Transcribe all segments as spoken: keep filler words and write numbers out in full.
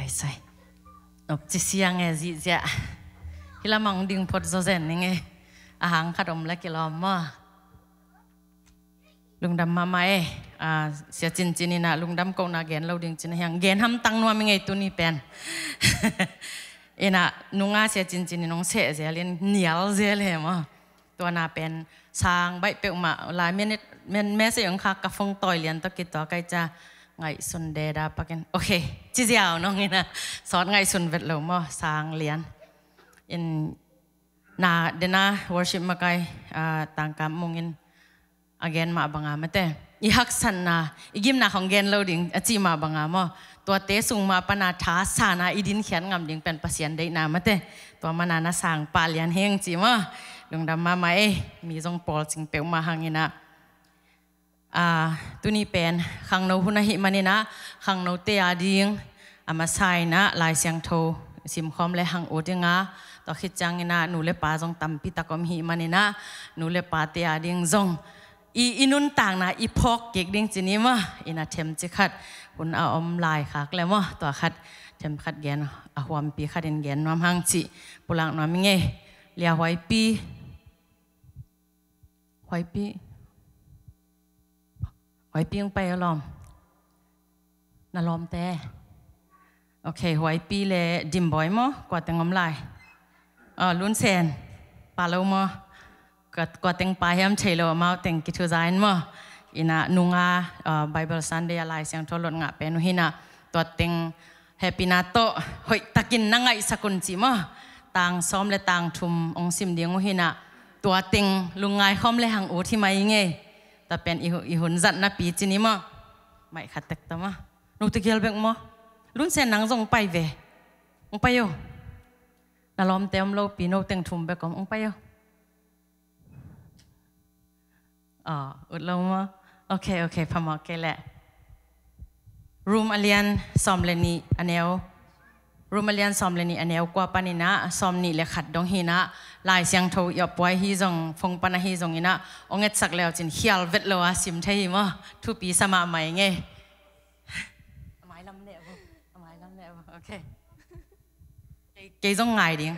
Sai. Nop ci siang e zihziah. Hih lamah hong ding phot zawzen ning e. A hang khat om la kilawm maw. Lungdam mahmah e. Ah, Sia Cincin in ah lungdam kohna gen lo ding cin a hiang gen hamtang nuam i ngei tuni pen. In ah nunga Sia Cincin in hong seh zel in nial zel he maw. Tua na pen sang baih peuhmah lai minute men message hong khak ka phone tawi lian tawh kituak ai ca ngaihsun deda pakin. Ok, ci ziau nong in ah sawt ngaihsun vet lo maw sang lian. In na dena worship makai, ah, Tangkam Mung in a gen mah banga mate. I haksatna, i gimna khong gen lo ding a ci mah banga maw. Tuate sung mah pana tha sana i dinkhiat ngam ding pen Pasian deihna mate. Tua mana na sang pah lian heng ci maw. Lungdam mahmah e, mi zong pawlcing peuhmah hang in ah. Ah, tuni pen khangno hun ahih manin ah khangnote a ding a masa in ah Lai Siangtho simkhawm le hang ut ding a, tua khit ciangin ah nu le pa zong tampi tak om hih manin ah nu le pate a ding zong i, i nuntakna i phawk kik ding ci ni maw. In ah themci khat hun a om lai khak le maw, tua khat them khat gen a huampi khat in gen nuam hang ci pulak nuam i ngei. Lia Huaipi. Huaipi. Huaipi hong pai a lawm. Na lawmte. Ok, Huaipi le Dimbawi maw, kua teng om lai. Ah, Lunsen. Pa lo maw. Kua, kua teng pa hiam thei lo, amau teng kithuza in maw. In ah nunga, ah, Bible Sunday a Lai Siangtho lot ngah pen uh hi in ah tua teng hehpihna tawh hoih takin na ngaihsak un ci maw. Tang sawm le tang thum hong sim ding uh hi in ah tua teng lungngai khawm le hang ut hi mai i ngei. Tua pen i hu-, i hun zatnapi ci ni maw. Maih khat tek ta maw. Note gial bek maw. Lunsen nang zong pai ve. Hong pai o. Na lawmte om lopi no teng thum bek om. Hong pai o. Ah, ut lo maw. Ok, ok, phamawh kei leh. Rom a lian sawm le nih a neu. Rom a lian sawm le nih a neu kua panin ah sawm nih le khat dong hi in ah Lai Siangtho i ophuai hi zong, phone pan ahi zongin ah hong etsak leu cin khial vet lo a sim thei hi maw. Thupi sa mahmah i ngei. A mailam neh vo. A mailam neh vo. Ok. Kei, kei zong ngai ding.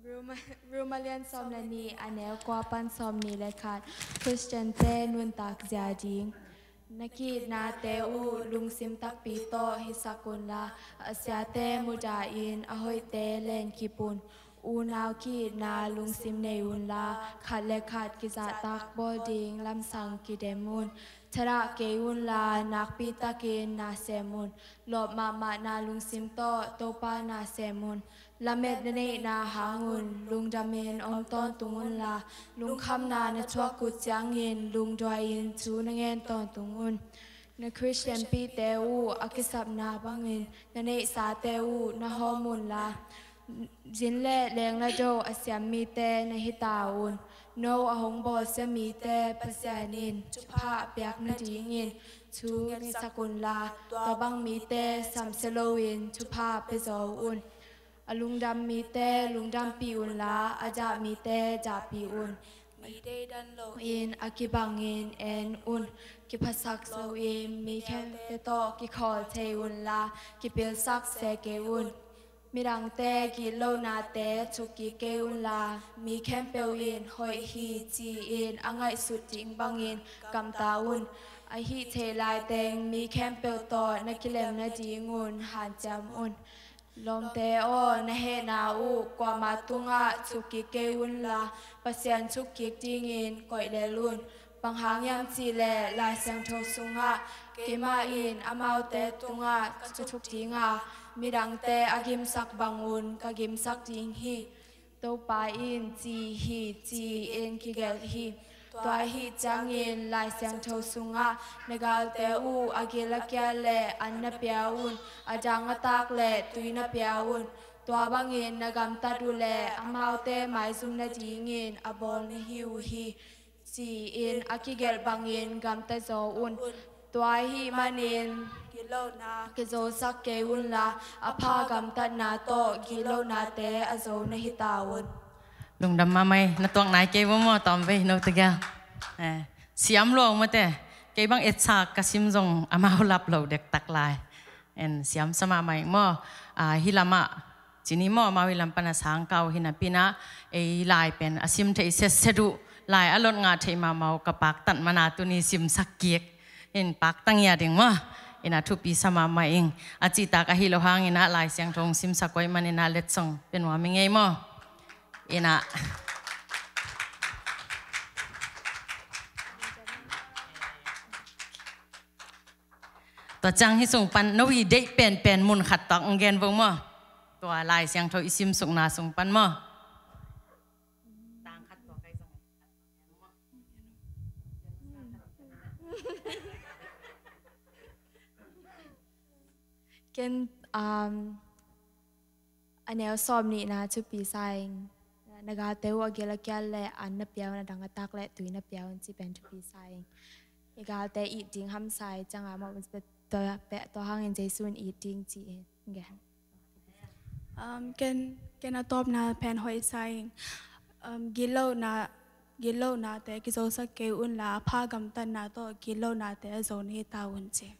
Rom, Rom a lian sawm le nih a neu kua pan sawm nih le khat. Khristiante nuntak zia ding. Na ki-itnate uh lungsim takpi tawh hisak unla, a siate mudah in a hoihte lenkip un. Unau ki-itna lungsim nei unla, khat le khat kizahtak bawl ding lamsang kidem un. Thadah kei unla, nakpi takin na sem un. Lawp mahmahna lungsim tawh Topa na sem un. Lamet na neihna hang un, lungdamin om tawntung unla, lungkhamna na thuak uh ciangin lungduai-in thu na ngen tawntung un. Na Khristianpihte uh a kisapna bangin na neihsate uh na hawm unla, zin le lengla do a siam mite na hi ta un. No a hong bawlsia mite Pasian in thupha a piak nadingin thu ngetsak unla, tua bang mite samsia loin thupha pia zaw un. A lungdam mite lungdampih unla, a dah mite dahpih un. Mi deidan loin a kibangin en un. Kiphasak loin mi khempeuh tawh kikhawl thei unla, kipilsak se kei un. Midangte gitlohnate thukkik kei unla, mi khempeuh in hoih hi ci-in a ngaihsut ding bangin gamta un. Ahih theih laiteng mi khempeuh tawh na kilem nadingun hanciam un. Lawmte aw, na hehna uh kuamah tungah thukkik kei unla, Pasian thukkik dingin koih lel un. Bang hang hiam cihleh Lai Siangtho sungah, keimah in amaute tungah ka thuk dinga, midangte a gimsak bangun ka gimsak ding hi. Topa in ci hi ci-in kigelh hi. Tua ahih ciangin Lai Siangtho sungah, na galte uh a gil a kial le an na pia un, a dang a tak le tui na pia un. Tua bangin na gamtat uh le amaute maizum nadingin a bawl na hi uh hi, ci-in a kigelh bangin gamta zaw un. Tua ahih manin gitlohna kizosak kei unla, a pha gamtatna tawh gitlohnate a zo na hi ta un. Lungdam mahmah e, na tuak nai kei vo maw, tawm vei, no tegel. Eh, siam lua mate. Kei bang etsak ka sim zong amau lap lo dektak lai. En siam sa mahmah ing maw. Ah, hih lamah cini maw, amau hih lam pana sangkah uh hi napi-in ah, ei lai pen a sim theih setset uh, lai a lot ngah theih mahmah uh ka paktat man a tuni simsak kik in pakta ngiat ing maw. In ah thupi sa mahmah ing. A cihtak ahi lo hangin ah Lai Siangtho hong simsak uh ahih manin ah letsong pia nuam ing ei maw. In ah tua ciang hih sung pan no i deih penpen mun khat tawh hong gen vo maw. Tua Lai Siangtho i simsukna sung pan maw. Ken, um, a neu sawm nihna thupi sa ing. Na galte uh a gil a kial le an na pia un, a dang a tak le tui na pia un ci pen thupi sa ing. I galte it ding hamsa i ciang a mawh tua, tua hangin Jesu in it ding ci in gen. Um, ken, ken a tawpna pen hoih sa ing. Um, gitlohna, gitlohnate kizosak kei un la, a pha gamtatna tawh gitlohnate a zo na hi ta un ci.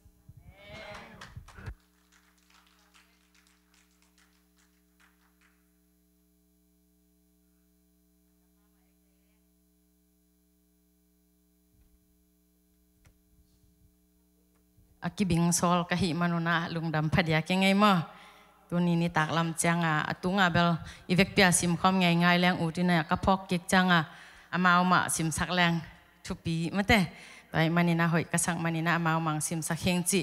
A kibing sawl ka hih man un ah lungdam phadiak ing ei maw. Tuni nitak lam ciang a, a tung a bel i vekpi a simkhawm ngeingai leng ut in ah ka phawk kik ciang a, amau mah simsak leng thupi mate. Tua ahih manin ah hoih ka sak manin ah amau mah simsak hi ing ci.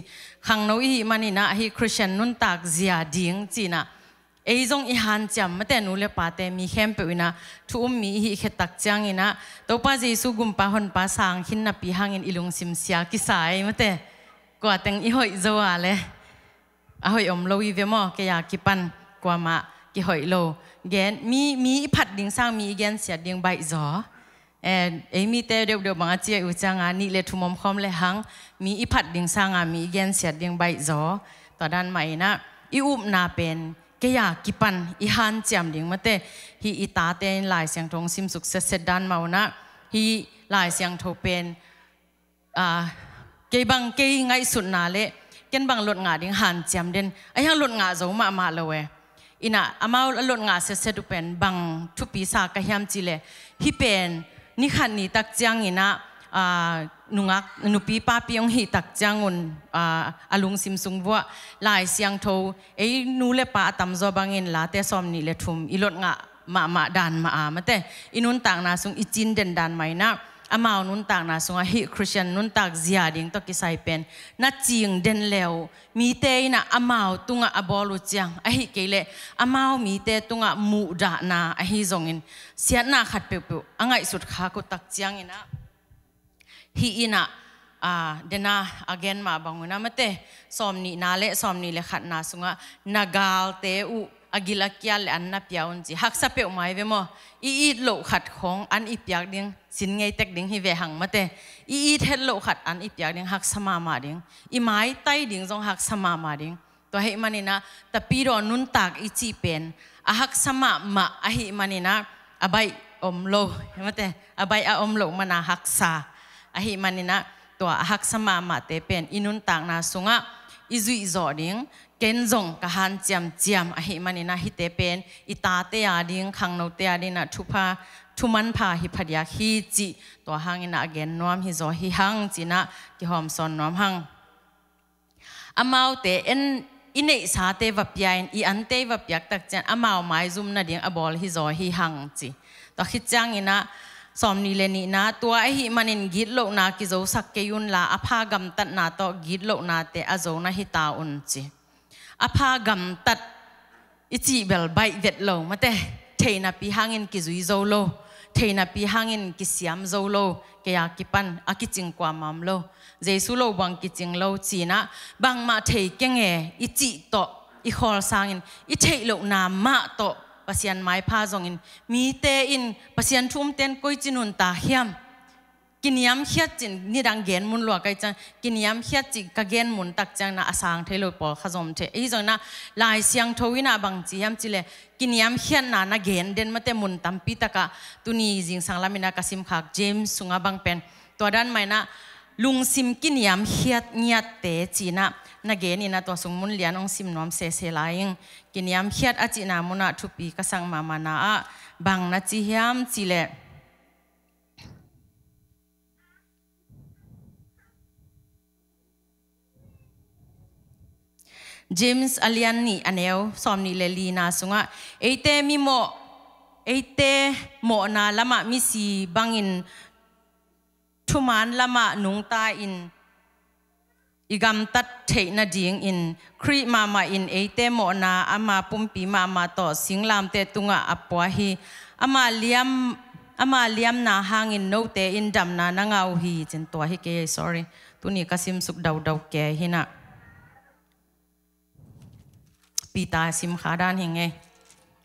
Khangno i hih manin ah hih Khristian nuntak zia ding ci-in ah ei zong i hanciam mate, nu le pate, mi khempeuh in ah thu um mi i hih khit tak ciangin ah Topa Jesu gumpa honpa sang khin napi hangin i lungsim sia kisa ei mate. Kua teng i hoih zo a le a hoih om lo i ve maw, kei a kipan kuamah kihoih lo. Gen, mi, mi i phat ding sang mi i gensiat ding baih zaw. Eh, ei mite deuhdeuh bang a ci a uh ciang a nih le thum om khawm le hang, mi i phat ding sang a mi i gensiat ding baih zaw. Tua dan mah in ah i upna pen kei a kipan i hanciam ding mate. Hih i tate in Lai Siangtho hong simsuk setset dan mah un ah hih Lai Siangtho pen, ah, kei bang kei ngaihsutna le ken bang lot ngah ding hanciam den, a hiang lot ngah zo mahmah lo e. In ah amau a lot ngah setset uh pen bang thupi sa ka hiam ci le, hih pen ni khat ni tak ciangin ah, ah, nungak nupi papi hong hih tak ciangun, ah, a lungsim sung vuah Lai Siangtho ei nu le pa a tamzaw bangin Late sawm nih le thum i lot ngah mahmah dan mah a mate, i nuntakna sung i cin den dan mah in ah amau nuntakna sungah hih Khristian nuntak zia ding tawh kisai pen na cing den le uh, mite in ah amau tungah a bawl uh ciang, ahih kei leh amau mite tungah muhdahna ahi zongin siatna khat peuhpeuh a ngaihsut khak uh tak ciangin ah hih in ah, ah, den a a gen mah bang un ah mate, sawm nihna le sawm nih le khatna sungah na galte uh a gil a kial le an na pia un ci. Haksa peuhmah i ve maw. I it loh khat khawng an i piak ding sin ngei tek ding hi ve hang mate. I it het loh khat an i piak ding haksa mahmah ding. I maitai ding zong haksa mahmah ding. Tua ahih manin ah tapidaw nuntak i cih pen a haksa mahmah ahih manin ah a baih om lo, hi mate, a baih a om loh man a haksa ahih manin ah tua a haksa mahmahte pen i nuntakna sungah i zuih zawh ding. Ken zong ka hanciam ciam ahih manin ah hihte pen i tate a ding, khangnote a ding ah thupha, thu manpha hi phadiak hi cih tua hangin ah a gen nuam hi zaw hi hang ci-in ah kihawmsawn nuam hang. Amaute en, i neihsate va pia in, i ante va piak tak ciang amau maizum nading a bawl hi zaw hi hang ci. Tua khit ciangin ah sawm nih le nihna, tua ahih manin gitlohna kizosak kei un la, a pha gamtatna tawh gitlohnate a zo na hi ta un ci. A pha gamtat i cih bel baih vet lo mate. Theihnapi hangin kizui zo lo, theihnapi hangin kisiam zo lo, kei a kipan a kicing kuamah om lo. Jesu lo buang kicing lo ci-in ah bangmah thei keng e i cih tawh i khawl sangin i theih lohna mah tawh Pasian maipha zongin mite in Pasian thu umte in koici nuntak hiam? Kiniamkhiat cin, nidang gen mun lua ka hih ciang, kiniamkhiat cih ka gen mun tak ciang na a sang thei lo pawl kha zom thei. Ahi zongin ah Lai Siangtho in ah bang ci hiam cih leh kiniamkhiatna na gen den mate mun tampi takah, tuni zingsang lamin ah ka simkhak James sungah bang pen tua dan mah in ah lungsim kiniamkhiat ngiatte ci-in ah na genin ah, tua sung mun lian hong sim nuam sese lai ing. Kiniamkhiat a cihna munah thupi ka sak mahmahna ah bang na ci hiam cih leh, James a lian nih a neu sawmnih le lina sungah, eite mimawh, eite mawhna lamah misi bangin thuman lamah nungta-in i gamtat theih nadingin Khrih mahmah in eite mawhna ama pumpi mahmah tawh singlamteh tungah a pua hi. Ama liam, ama liamna hangin note in damna na ngah uh hi, ci-in tua hi kei, sorry. Tuni ka simsuk daudau kei hi-in ah. Peter simkha dan hi ing ei.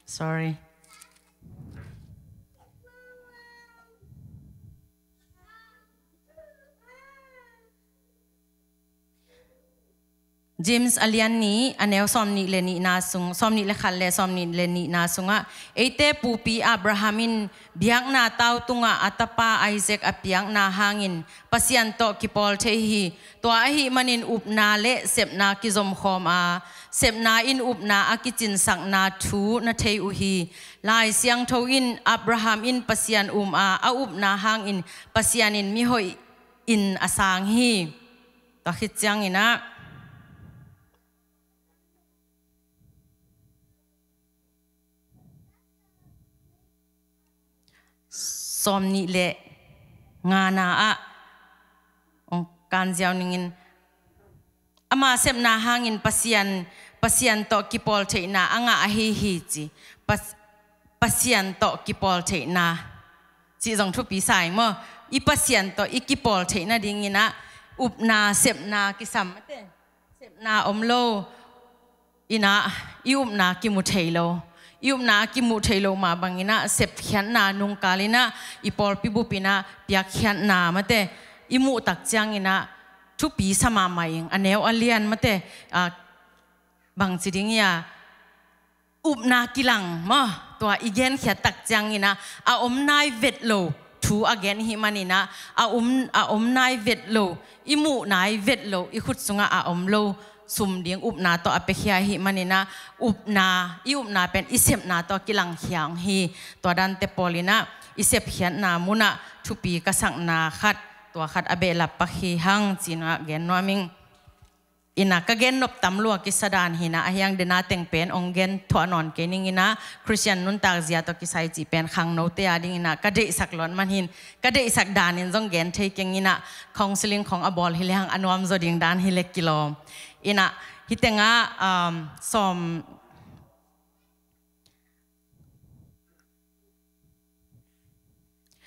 Sorry. James a lian nih a neu sawmnih le nihna sung, sawmnih le khat le sawmnih le nihna sungah, eite pupi Abraham in biakna tau tungah a tapa Isaac a piakna hangin Pasian tawh kipawl thei hi. Tua ahih manin upna le sepna kizomkhawm a, sepna in upna a kicinsakna thu na thei uh hi. Lai Siangtho in, Abraham in Pasian um a, a upna hangin Pasian in mihoih in a sang hi. Tua khit ciangin ah sawmnih le ngana ah hong kan ziau ning in, ama sepna hangin Pasian, Pasian tawh kipawl theihna a ngah ahi hi ci. Pas-, Pasian tawh kipawl theihna cih zong thupi sa ing maw? I Pasian tawh i kipawl theih nadingin ah upna, sepna kisam mate. Sepna om lo in ah i upna kimu thei lo. I upna a kimuh thei lo mah bangin ah sepkhiatna nungkal in ah i pawlpi bup in ah piakkhiatna mate i muh tak ciangin ah thupi sa mahmah ing. A neu a lian mate, ah, bangci ding ia, upna kilang maw, tua i genkhiat tak ciangin ah a om nai vet lo thu a gen i hih manin ah, a om, a om nai vet lo, i muh nai vet lo, i khut sungah a om lo sum ding upna tawh a piakhia i hih manin ah, upna, i upna pen i sepna tawh kilangkhia ung hi. Tua dante pawl in ah i sepkhiatna munah thupi ka sakna khat, tua khat a behlap pak hi hang ci-in ah gen nuam ing. In ah ka gennop tam lua kisa dan hi-in ah, a hiang dena teng pen hong gen thuah nawn kei ning in ah, Khristian nuntak zia tawh kisai cih pen khangnote a dingin ah ka deihsak luat man hi-in, ka deihsak danin zong gen thei keng in ah, counselling khong a bawl hi lehang a nuamzaw ding dan hi leh kilawm. In ah hih tengah, um, sawm,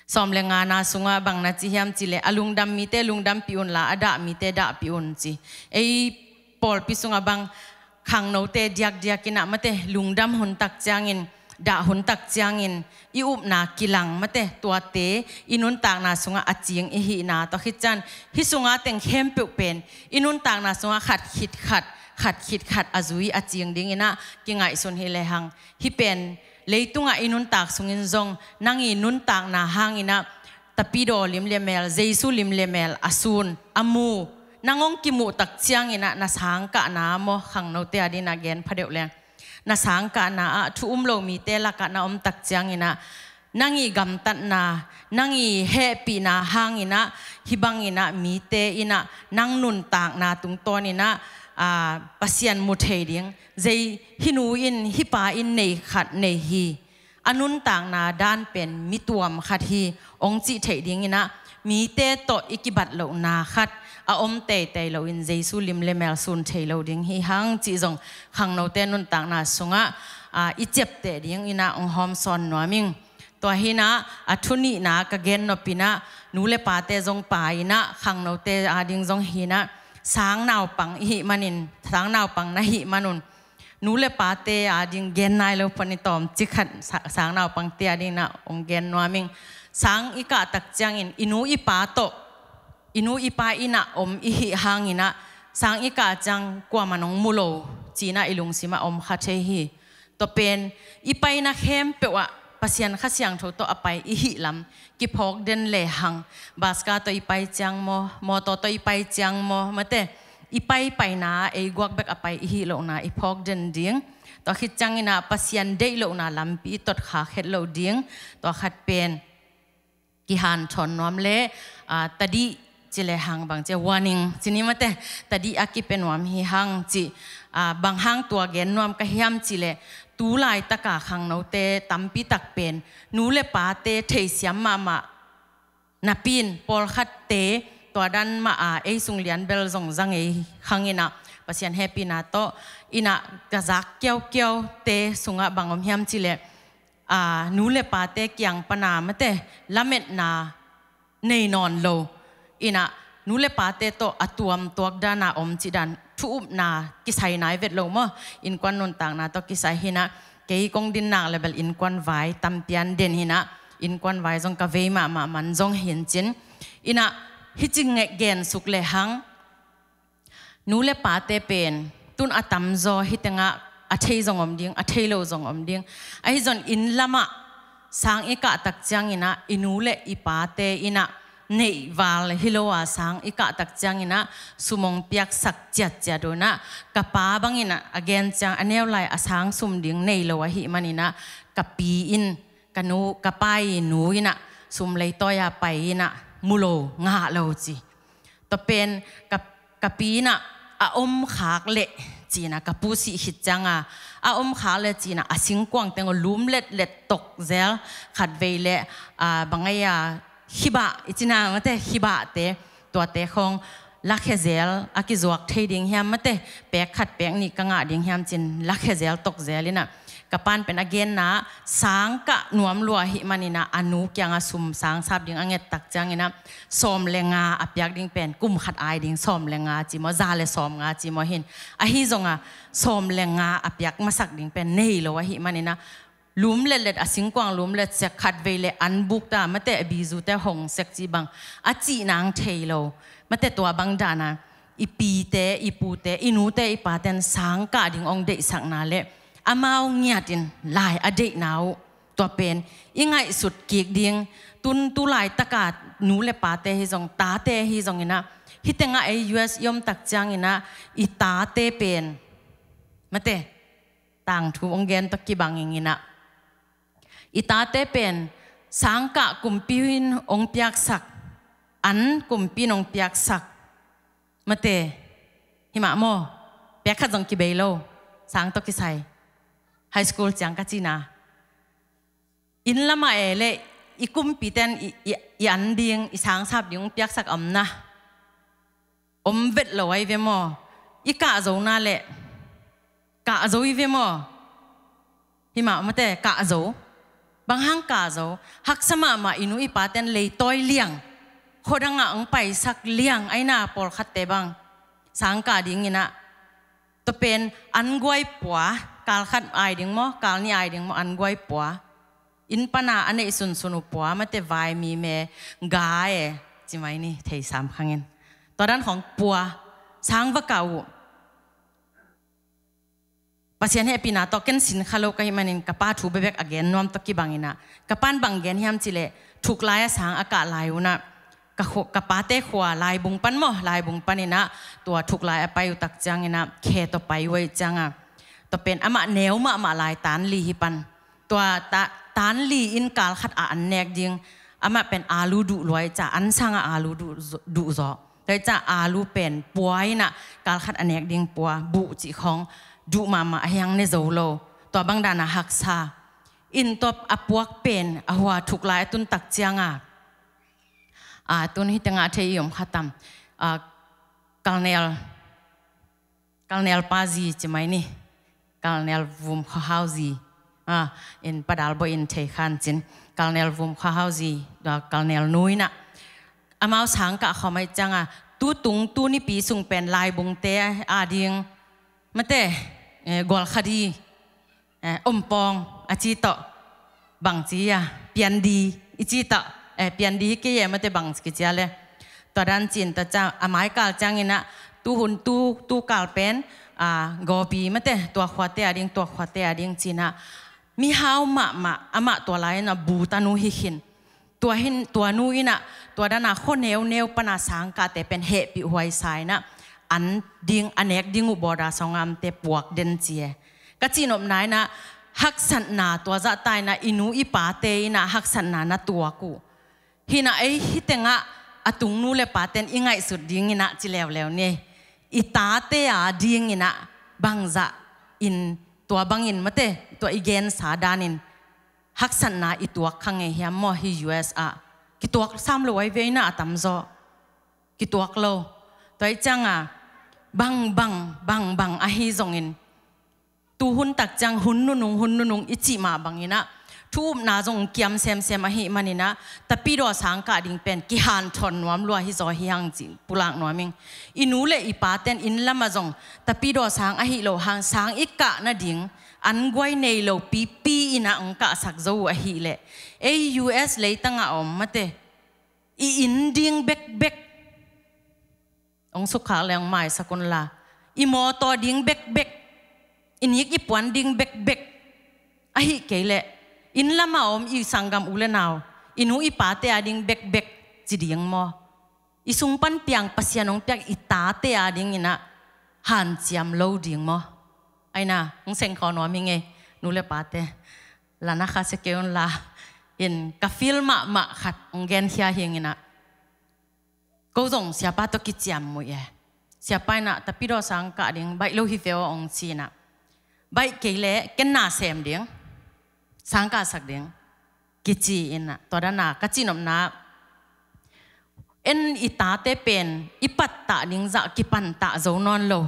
sawm le ngana sungah bang na ci hiam cih leh, a lungdam mite lungdampih unla, a dah mite dahpih un ci. Ei pawlpi sungah bang khangnote diakdiak in ah mate lungdam hun tak ciangin, dah hun tak ciangin i upna kilang mate, tuate i nuntakna sungah a cing i hihna tawh khit ciang, hih sungah teng khempeuh pen i nuntakna sungah khat khit khat, khat khit khat a zui a cing dingin ah kingaihsun hi lehang, hih pen leitungah i nuntak sungin zong nang i nuntakna hangin ah Tapidaw lim le mel, Jesu lim le mel a sun, a mu, nang hong kimuh tak ciangin ah na sangkahna maw, khangnote a dingin ah gen phadeuh leng, na sangkahna ah thu um lo mite lakah na om tak ciangin ah nang i gamtatna, nang i hehpihna hangin ah hih bangin ah mite in ah nang nuntakna tungtawnin ah, aa, Pasian mu thei ding, zei hih nu in, hih pa in nei khat nei hi, a nuntakna dan pen mi tuam khat hi, hong cih theih dingin ah mite tawh i kibat lohna khat a om teitei loin Jesu lim le mel sun thei lo ding hi hang cih zong khangnote nuntakna sungah, aa, i ciapteh dingin ah hong hawmsawn nuam ing. Tua hi-in ah a thu nihna ka gennop in ah, nu le pate zong pa in ah khangnote a ding zong hi-in ah, sang naupang i hih manin, sang naupang na hih manun, nu le pate a ding gen nai lo pan i tawmcik khat sa-, sang naupangte a dingin ah hong gen nuam ing. Sang i kah tak ciangin i nu i pa tawh, i nu i pa inn ah om i hih hangin ah, sang i kah ciang kuamah in hong mu lo ci-in ah i lungsim ah om kha thei hi. Tua pen i paina khempeuh ah Pasian Kha Siangtho tawh a pai i hih lam kiphawk den lehang, bus car tawh i pai ciang maw, mawtaw tawh i pai ciang maw, mate, i pai paina ei guak bek a pai i hih lohna i phawk den ding. Tua khit ciangin ah Pasian deih lohna lampi i tot khak het lo ding. Tua khat pen kihanthawn nuam le, aa, tadih ci lehang bang ci, warning ci ni mate, tadih a kipia nuam hi hang ci. Aa, bang hang tua gen nuam ka hiam ci leh, tu laitaka khangnote tampi tak pen nu le pate theisiam mahmah napi-in, pawlkhatte tua dan mah a ei sung lian bel zong za ngei hangin ah, Pasian hehpihna tawh in ah ka zak kiaukiaute sungah bang om hiam ci leh, aa, nu le pate kiang pana mate, lametna nei nawn lo. In ah nu le pate tawh a tuam tuak dana om cih dan thu upna kisai nai vet lo maw. Innkuan nuntakna tawh kisai hi-in ah, kei kong din nak leh bel innkuan vai tampi-in den hi-in ah, innkuan vai zong ka vei mahmah man zong hi-in cin. In ah hih ci gen suk lehang, nu le pate pen tun a tamzaw hih tengah a thei zong om ding, a thei lo zong om ding. Ahi zong inn lamah sang i kah tak ciangin ah, i nu le i pate in ah neih val hi lo a sang i kah tak ciangin ah, sum hong piaksak ciatciat un ah, ka pa bangin ah a gen ciang a neu lai a sang sum ding nei lo ahih manin ah, ka pi in, ka nu, ka pa i nu in ah sum leitawi-a pai in ah mu lo, ngah lo ci. Tua pen ka, ka pi in ah a om khak leh ci-in ah, ka pu sih khit cianga a om khak leh ci-in ah, a singkuang teng aw lum letlet tok zel, khatvei leh, aa, bang ai-a, khibah i ci-in ah mate, khibahte, tuate khawng lakhia zel a kizuak thei ding hiam mate, pek khat pek nih ka ngah ding hiam ci-in lakhia zel tok zel in ah, ka pa'n pen a genna, sang kah nuam lua ahih manin ah a nu kiangah sum sang sap ding a nget tak ciangin ah, sawm le nga a piak ding pen kum khat ai ding, sawm le nga ci maw, za le sawm nga ci maw hi-in, ahi zongah sawm le nga a piak masak ding pen nei lo ahih manin ah, lum letlet, a singkuang lum let sek, khatvei leh an buk ta mate, a bizute hong sek ci bang a cih nang thei lo mate. Tua bang dana i pite, i pute, i nute, i paten sang kah ding hong deihsakna leh amau ngiatin lai a deihna uh, tua pen i ngaihsut kik ding. Tun tu laitaka nu le pate hi zong, tate hi zongin ah, hih tengah ei U S i om tak ciangin ah, i tate pen mate, tangthu hong gen tawh kibang ing in ah, i tate pen sang kah kumpi in hong piaksak, an kumpi in hong piaksak mate, hi mah maw. Pek khat zong kibei lo, sang tawh kisai. High school ciang ka cihna, inn lamah e leh i kumpiten i, i, i an ding, i sang sap ding hong piaksak a omna om vet lo ahi ve maw. I kah zona leh kah zo hi ve maw. Hi mah mate, kah zo. Bang hang kah zo? Haksa mahmah, i nu i paten leitawi liang, khuadangah hong paisak liang, aina pawlkhatte bang sang kah dingin ah, tua pen an guai pua, kal khat ai ding maw, kal nih ai ding maw, an guai pua. Inn pana a neih sunsun uh pua mate, vai mi me ga e, ci mai ni, thei sam khang in. Tua dan khawng pua, sang va kah uh. Pasian hehpihna tawh ken sin kha lo ka hih manin ka pa thu bekbek a gen nuam tawh kibangin ah, ka pa'n bang gen hiam cih leh, thuklai a sang a kah lai un ah, ka khu-, ka pate khua Laibung pan maw, Laibung panin ah tua thuklai a pai uh tak ciangin ah, khe tawh pai uh ahih ciangah, tua pen amah neu mahmah lai, tan li hi pan. Tua ta-, tan li in kal khat a an nek ding, amah pen alu duh lua ahih ciang an sangah alu duh, duh zaw. Tua ahih ciang alu pen pua in ah, kal khat a nek ding pua, buh cih khawng duh mahmah, a hiang ne zo lo. Tua bang dana haksa. In tua a puak pen a hua thuklai a tun tak cianga, a, tun hih tengah thei i om kha tam. A, Kalnel, Kalnel pa zi ci mai ni. Kalnel Vum Khuahau zi. A, in Pa Dal Bawi in thei khan cin. Kalnel Vum Khuahau zi, a, Kalnel nu in ah, amau sang kah khawm ahih cianga, tu tung, tu nipi sung pen Laibungte a ding mate, eh, gualkha di, eh, ompawng a ci tawh, bang ci a, pian di i ci tawh, eh, pian di hi kei e mate, bang kici a le. Tua dan cin, tua ciang a mai kal ciangin ah, tu hun, tu, tu kal pen, a, gawpi mate, tua khuate a ding, tua khuate a ding cin ah, Mihau mahmah, amah tua lai-in a bu tanu hi khin. Tua hin, tua nu in ah, tua dan a khua neuneu pan a sangkahte pen hehpih huai sa in ah, an ding, a nek ding uh border sung a omte puak den ci e. Ka cihnopna in ah, haksatna tua zahta in ah, i nu i pate in ah haksatna na tuak uh. Hi in ah ei hih tengah a tung nu le paten i ngaihsut ding in ah ci leuleu ni. I tate a ding in ah bangzah in tua bangin mate, tua i gensa danin haksatna i tuak kha ngei hiam maw hih U S ah? Kituak sam lo ai ve in ah a tamzaw. Kituak lo. Tua ahih ciang a bang, bang, bang, bang ahi zongin, tu hun tak ciang hun nunung, hun nunung i cih mah bangin ah, thu upna zong kiam semsem ahih manin ah, tapidaw sangkah ding pen kihanthawn nuam lua hi zaw hi hang cih pulak nuam ing. I nu le i paten inn lamah zong tapidaw sang ahi lo hang sang i kah nading, an guai nei lo pipi in ah hong kahsak zo uh ahih leh, ei U S leitang a om mate, i inn ding bekbek hong sukkhak le hong maisak un la, i mawtaw ding bekbek, i nik i puan ding bekbek, ahih kei leh inn lamah om i sanggam u le nau, i nu i pate a ding bekbek ci ding maw? I sung pan piang Pasian hong piak i tate a ding in ah hanciam lo ding maw? Ai na, hong seng khawm nuam ing ei, nu le pate. La na kha sia kei un la, in ka feel mahmah khat hong genkhia hi ing in ah. Ko zong siapa tawh kiciam muih e. Siapa in ah tapidaw sangkah ding, baih lo hi ve aw hong ci in ah. Baih kei leh ken na sem ding, sangkahsak ding, kici in ah. Tua dan a ka cihnopna, en i tate pen i pattah ding zah kipantah zo nawn lo.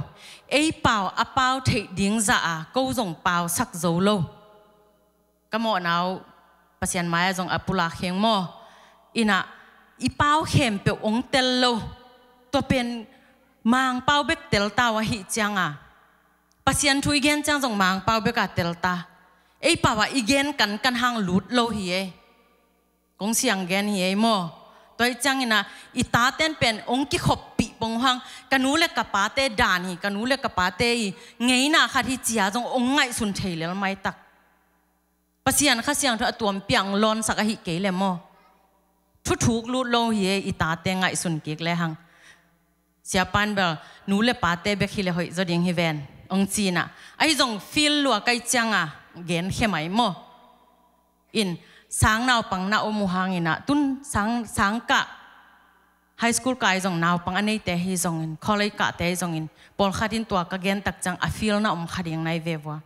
Ei pau a pau theih ding zah a ko zong pausak zo lo. Ka mawhna uh Pasian mai-ah zong a pulak hi ing maw? In ah i pau khempeuh hong tel lo. Tua pen Mangpau bek tel ta uh ahih ciang a, Pasian thu i gen ciang zong Mangpau bek a tel ta. Ei pau ah i gen kankan hang lut lo hi ei. Kong siang gen hi ei maw? Tua ahih ciangin ah i taten pen hong kikhoppih pong uh hang, ka nu le ka pate dan hi, ka nu le ka pate i ngeina khat hi ci a zong hong ngaihsun thei lel maitak. Pasian Kha Siangtho a tuampi ah hong lawnsak ahih kei leh maw? Thuthuk lut lo hi ei, i tate ngaihsun kik le hang. Siapa in bel nu le pate bek hi leh hoih zaw ding hi ven, hong ci in ah. Ahi zong feel lua ka hih ciang a genkhia mai maw? In sang naupang na om uh hang in ah, tun sang, sangkah, high school kah ahi zong naupang a neite hi zongin, college kahte ahi zongin, pawlkhat in tua ka gen tak ciang a feel na om kha ding nai ve vua.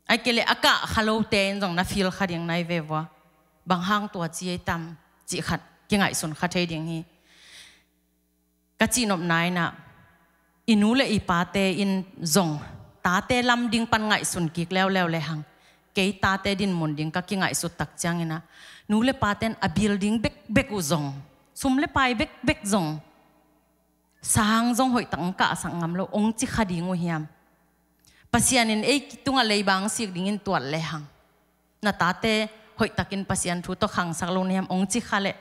Ahih kei leh a kah kha lote in zong na feel kha ding nai ve vua. Bang hang tua ci ei tam cih khat kingaihsun kha thei ding hi. Ka cihnopna in ah, i nu le i pate in zong tate lam ding pan ngaihsun kik leuleu le hang, kei tate dinmun ding ka kingaihsut tak ciangin ah, nu le paten a building bekbek uh zong, sum le pai bekbek zong, sang zong hoihtak hong kahsak ngam lo, hong ci kha ding uh hiam? Pasian in ei tungah leiba hong sik dingin tuat le hang, na tate hoihtakin Pasian thu tawh khangsak lo na hiam, hong ci kha leh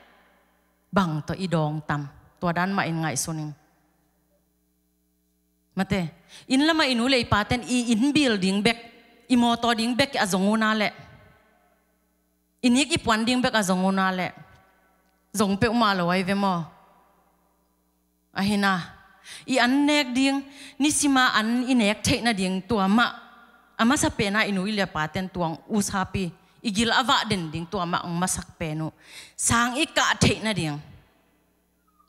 bang tawh i dawng tam? Tua dan mah in ngaihsun ing. Mate, inn lamah i nu le i paten i inn building bek, i mawtaw ding bek a zong uh na leh, i nik i puan ding bek a zong uh na leh, zong peuhmah lo ai ve maw? Ahi na, i an nek ding, nisima an i nek theih nading tua mah, a masa pen ah i nu i le paten tua hong usapi, i gil a vah den ding tua mah hong masak pen uh. Sang i kah theih nading,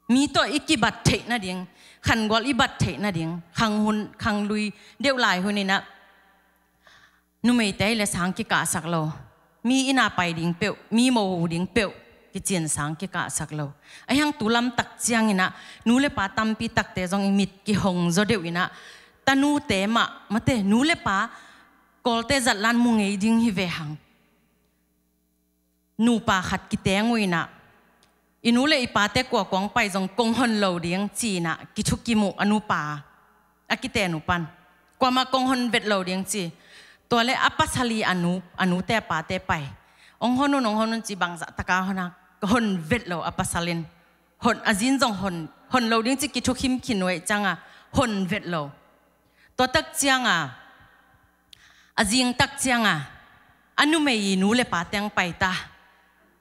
mi tawh i kibat theih nading, khangual i bat theih nading, khang hun, khang lui deuh lai hun in ah, numeite le sang kikahsak lo, mi inn a pai ding peuh, mi mohu ding peuh kici in sang kikahsak lo. Ahi hang tu lam tak ciangin ah, nu le pa tampi takte zong i mit kihong zaw deuh in ah, tanute mah, mate, nu le pa Kawlte zat lan mu ngei ding hi ve hang. Nupa khat kiteng uh in ah, i nu le i pate kua kong pai zong kong hon lo ding ci in ah kithukim uh a nupa, a kiten uh pan. Kuamah kong hon vet lo ding ci. Tua leh a pasal i a nu, a nute a pate pai. Hong hon un, hong hon un ci, bangzah tak a hon a, hon vet lo a pasal in. Hon, a zi in zong hon, hon lo ding ci, kithukim khin uh ahih ciang a, hon vet lo. Tua tak ciang a, a zing tak ciang a, A numei i nu le pa teng pai ta.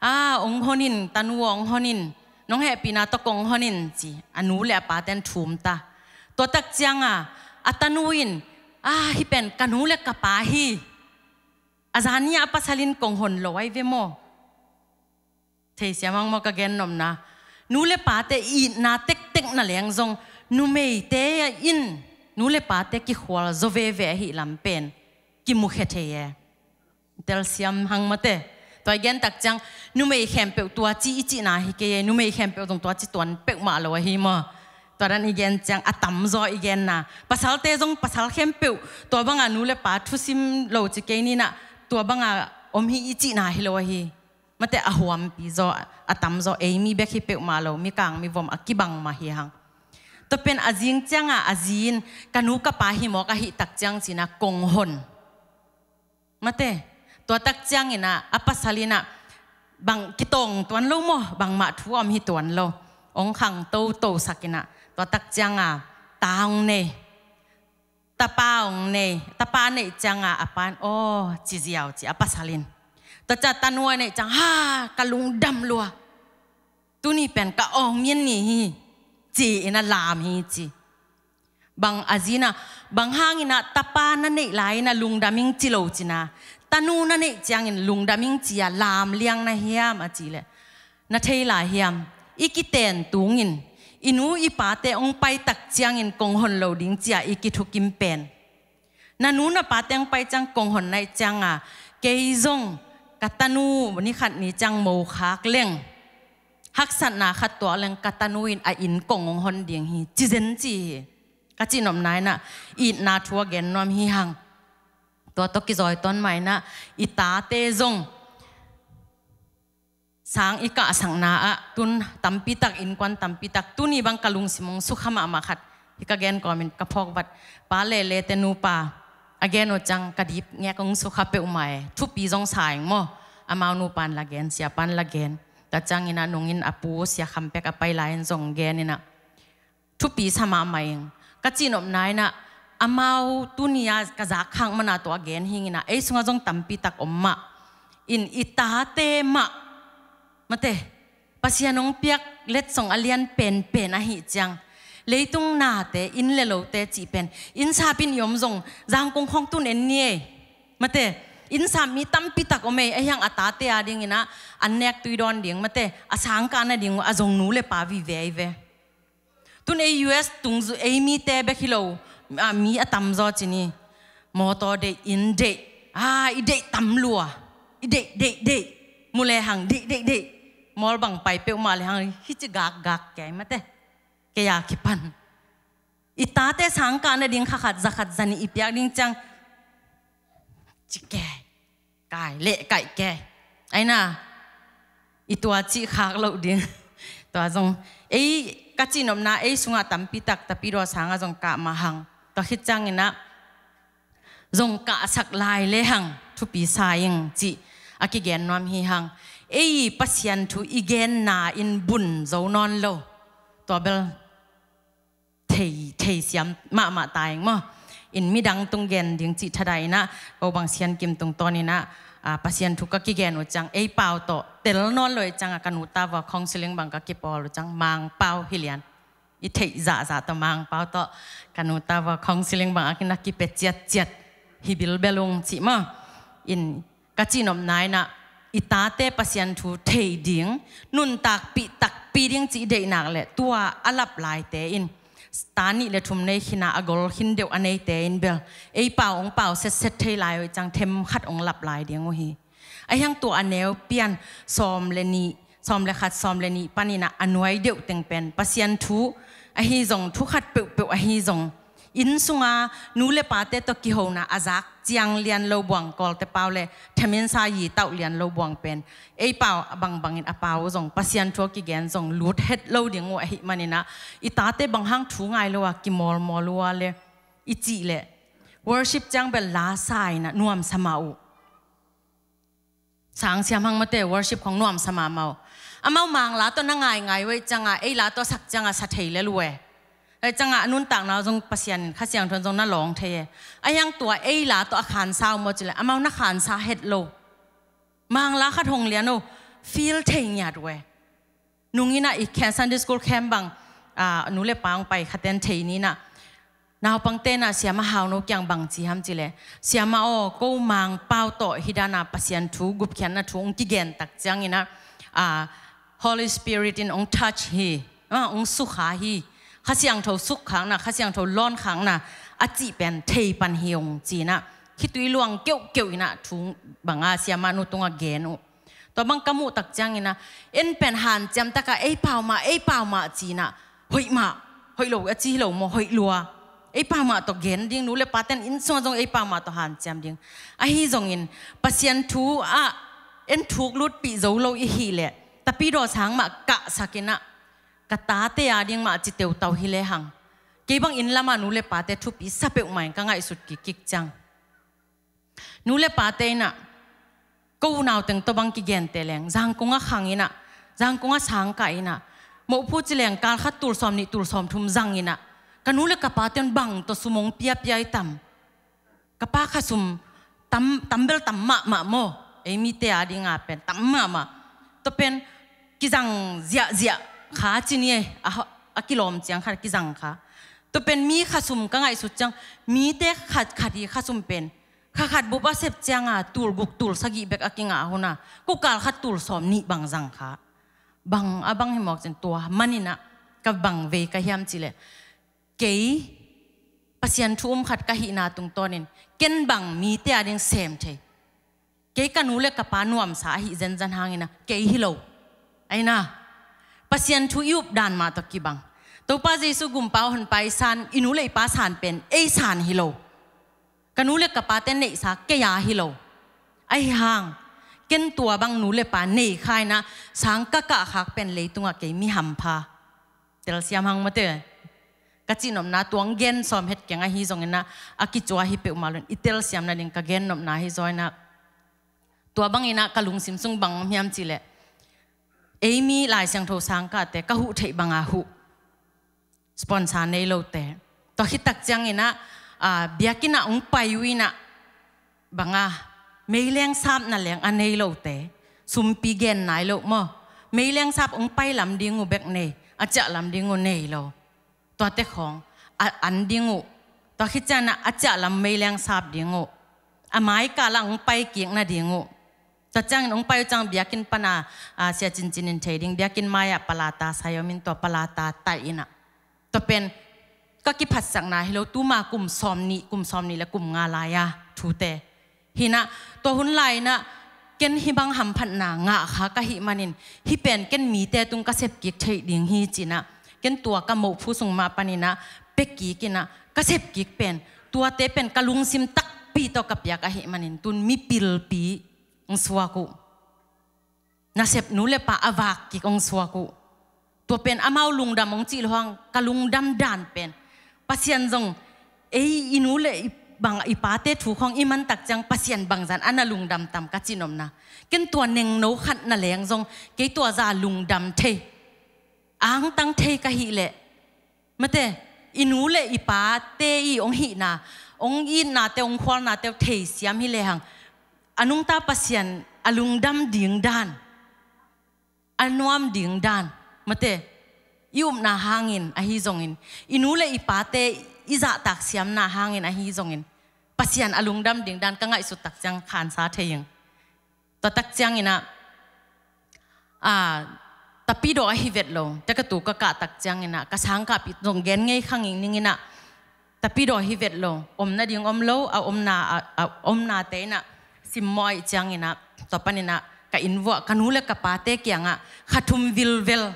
A, ong honin, tanu aw ong honin, nong hehpihna tawh kong honin ci. A nu le a pa ten thum ta. Tua tak cianga a tanu in, a, hih pen ka nu le ka pa hi. A zan ni a pasal in kong hon lo ai ve maw? Theisiam hang maw ka gen nopna? Nu le pate itna tektek na leng zong numeite in nu le pate kikhual zaw veve ahi lam pen kimukhia thei e. Telsiam hang mate. Tua i gen tak ciang numei khempeuh tua ci i cihna hi kei e, numei khempeuh zong tua ci tuan peuhmah lo ahi maw? Tua dan i gen ciang a tamzaw i genna, pasalte zong pasal khempeuh tua banga nu le pa thusim lo ci kei ninah, tua banga om hi i cihna hi lo ahi. Mate, a huampi zaw, a tamzaw ei mi bek hi peuhmah lo, mikang mivom a kibang mah hi hang. Tua pen a zing cianga a zi in ka nu ka pa hi mawk ahi tak ciang cina kong hon. Mate, tua tak ciangina a pasal ina bang kitawng tuan lo maw, bangmah thu om hi tuan lo. Ong khang toto sakinah tua tak cianga ta ong nei. Tapa ong nei, tapa neih cianga a pan aw ci ziau ci a pasal in. Tua cia tanu a neih ciang ha ka lungdam lua. Tuni pen ka awngin ni hi ci ina lam hi ci. Bang a zina, bang hangina tapa na neih lai ina lungdam ing ci lo cina, tanu na neih ciangin lungdam ing cia lam liang na hiam a ci leh, na thei lai hiam? I kiten tungin i nu i pate ong pai tak ciangin kong hon lo ding cia i kithukim pen. Na nu na pate ong pai ciang kong hon naih cianga kei zong ka tanu ni khat ni ciang mo khak leng haksatna khat tuak leng ka tanu in a inn kong ong hon ding hi ci zen ci hi. Ka cihnopna inah itna thu a gen nuam hi hang. Tua tawh kizawi tawn mah inah i tate zong sang i kahsakna ah tun tampitak, innkuan tampitak, tuni bang ka lungsim ong sukha mahmah khat hi ka gen kawmin ka phawk vat. Pa lele te nupa a gen uh ciang ka dip ngek ong sukha peuhmah e. Thupi zong sa ing maw? Amau nupan la gen, siapan la gen. Tua ciangin a nungin a pu sia kham pek a pai lai in zong gen inah thupi sa mahmah ing. Ka cihnopna inah amau tuni a ka zak khak mana tua gen hing inah ei sungah zong tampitak om mah in i tate mah. Mate, Pasian ong piak letsong a lian penpen ahi ciang leitung nate, inn le lote cih pen inn sap in i om zong Zangkong khong tun en ni ei. Mate, inn sap mi tampitak om ei, a hiang a tate a dinginah an nek tui dawn ding, mate, a sangkah na ding uh a zong nu le pa vive ei ve. Tun ei U S tung zu ei mite bek hi lo, a, mi a tamzaw cini. Mawtaw deih, inn deih, a, i deih tam lua. I deih, deih, deih. Mu le hang deih, deih, deih. Mawl bang pai peuhmah le hang hici gakgak kei mate. Kei a kipan i tate sangkah na ding kha khat za khat za nih i piak ding ciang ci kei. Kai leh kaih ke. Aina, i tua cih khak loh ding. Tua zong ei ka cihnopna ei sungah tampitak tapidaw sangah zong kah mah hang. Tua khit cianginah zong kahsak lai le hang thupi sa ing cih a kigen nuam hi hang. Ei Pasian thu i genna in bun zo nawn lo. Tua bel thei, thei siam mahmah ta ing maw? In midang tung gen ding cih thada inah, ko bang Sian Kim tungtawn inah, a, Pasian thu ka kigen uh ciang ei pau tawh tel nawn lo i ciangah ka nu ta vua counseling bang ka kipawl uh ciang Mangpau hi lian. I theih zahzah tawh Mangpau tawh ka nu ta vua counseling bang a kina kipia ciatciat hi bilbel ung cih maw? In ka cihnopna inah i tate Pasian thu thei ding, nuntakpih takpi ding cih i deihnak le tua a lap laite in ta nih le thum nei khina a gol khin deuh a neite in bel ei pau ong pau setset thei lai uh i ciang them khat ong lap lai ding uh hi. A hiang tua a neu pian sawm le nih, sawm le khat, sawm le nih paninah a nuai deuh teng pen Pasian thu ahi zong, thu khat peuhpeuh ahi zong, inn sunga nu le pate tawh kihona a zak ciang lian lo buang, Kawlte pau le theminsa yi tauh lian lo buang pen ei pau a bangbangin a pau zong Pasian thu a kigen zong lut het lo ding uh ahi maninah i tate bang hang thu ngai lo a kimawlmawl uh a le i cih leh worship ciang bel la sa inah nuamsa mah uh. Sang siam hang mate, worship khong nuamsa mahmah uh. Amau mangla tawh na ngaingai uh ei ciangah ei la tawh sak ciangah sa thei lel uh e. Ei ciangah a nuntakna uh zong Pasian in Kha Siangtho in zong na lawng thei e. A hiang tua ei la tawh a khansa uh maw cileh amau na khansa het lo. Mangla khat hong lian o, feel thei ngiat uh e. Nung in ah i Sunday school camp bang, ah, nu le pa hong pai khaten thei ni in ah, naupangte in ah siamah Hau No kiang bang ci hiam cih leh, "Siamah aw, ko Mangpau tawh hih dan a Pasian thu, gupkhiatna thu hong kigen tak ciangin ah, ah, Holy Spirit in hong touch hi, ah, hong sukha hi. Kha Siangtho sukkhakna, Kha Siangtho lawnkhakna a cih pen thei pan hi ung," ci in ah, khitui luang keuhkeuh in ah thu bang a siamah nu tungah gen uh. Tua bang ka muh tak ciangin ah, en pen hanciam tak a, "Ei pau mah, ei pau mah," ci in ah, "Hoih mah, hoih lo a ci hi lo maw, hoih lua. Ei pau mah tawh gen ding, nu le paten inn sungah zong ei pau mah tawh hanciam ding." Ahi zongin Pasian thu ah en thuk lutpih zo lo i hih leh, Tapidaw sang mah kahsak in ah, ka tate a ding mah ci teutau hi lehang, kei bang inn lamah nu le pate thupi sa peuhmah in ka ngaihsut kikkik ciang, nu le pate in ah, ko unau teng tawh bang kigente leng, Zangkong ah khang in ah, Zangkong ah sang kah in ah, mohphu ci leng kal khat tul sawm nih tul sawm thum zang in ah, ka nu le ka pate in bang tawh sum hong piapia i tam. Ka pa kha sum tam, tam bel tam mahmah maw. Ei mite a ding a pen tam mahmah. Tua pen kizang ziahziah kha ci ni e, a, a kilawm ciang khat kizang kha. Tua pen mi kha sum ka ngaihsut ciang, mite khat khat i kha sum pen kha khat bup a sep ciang a tul guk tul sagih bek a kingah hun a, ko kal khat tul sawm nih bang zang kha. Bang a bang hi mawk cin, tua man in ah ka bang vei ka hiam cih leh, kei Pasian thu um khat ka hihna tungtawnin ken bang mite a ding sem thei. Kei ka nu le ka pa nuamsa ahi zenzen hangin ah kei hi lo. Ahi na, Pasian thu i up dan mah tawh kibang. Topa Jesu Gumpa Honpa i san, i nu le i pa san pen ei san hi lo. Ka nu le ka pate neihsa kei a hi lo. Ahi hang, ken tua bang nu le pa nei kha in ah sang ka kahkhak pen leitungah kei mi hampha. Telsiam hang mate. Ka cihnopna tua hong gen sawm het keng, ahi zongin ah a kicua hi peuhmah lo in i telsiam nading ka gennopna hi zaw in ah. Tua bangin ah ka lungsim sung bang om hiam cih leh, ei mi Lai Siangtho sang kahte ka huh theih bang a huh. Sponsor nei lote. Tua khit tak ciangin ah, ah, biakinn ah hong pai uh in ah, bang a, meileng sapna leng a nei lote, sumpi gen nai lo maw. Meileng sap hong pai lam ding uh bek nei, a ciah lam ding uh nei lo. Tuate khawng a an ding uh. Tua khit ciang ah a ciah lam meileng sap ding uh. A mai kal ah hong pai kik nading uh. Tua ciangin hong pai uh ciang biakinn pan a, a, sia cincin in thei ding, biakinn mai-ah palata sai om in, tua palata taih in ah, tua pen ka kiphatsakna hi lo, tuma kum sawm nih, kum sawm nih le kum nga lai-a thute. Hi in ah, tua hun lai-in ah, ken hih bang hamphatna ngah kha ka hih manin, hih pen ken mite tung ka sep kik theih ding hi ci-in ah, ken tua ka mohphu sung mah panin ah pia kik in ah, ka sep kik pen tuate pen ka lungsim takpi tawh ka piak ahih manin, tun mipilpi hong suak uh. Nasep nu le pa a vak kik hong suak uh. Tua pen amau lungdam hong cih lo hang, ka lungdam dan pen, Pasian zong, ei i nu le i bang, i pate thu khawng i man tak ciang Pasian bangzah in a na lungdam tam ka cihnopna. Ken tua nengno khat na leng zong kei tua zah lungdam thei, angtang thei ka hih leh, mate, i nu le i pate i hong hihna, hong itnate, hong khualnate uh theisiam hi lehang, a nungta Pasian a lungdam ding dan, a nuam ding dan, mate, i upna hangin ahi zongin, i nu le i pate i zahtak siamna hangin ahi zongin, Pasian a lungdam ding dan ka ngaihsut tak ciang khansa thei ing. Tua tak ciangin ah, a, Tapidaw ahi vet lo, tua ka tu ka kah tak ciangin ah, ka sangkahpih zong gen ngei kha ngingning in ah, Tapidaw ahi vet lo, om nading om lo, a omna, a, a omnate in ah simmawh ahih ciangin ah, tua panin ah ka inn vuah ka nu le ka pate kiangah kha thum vilvel,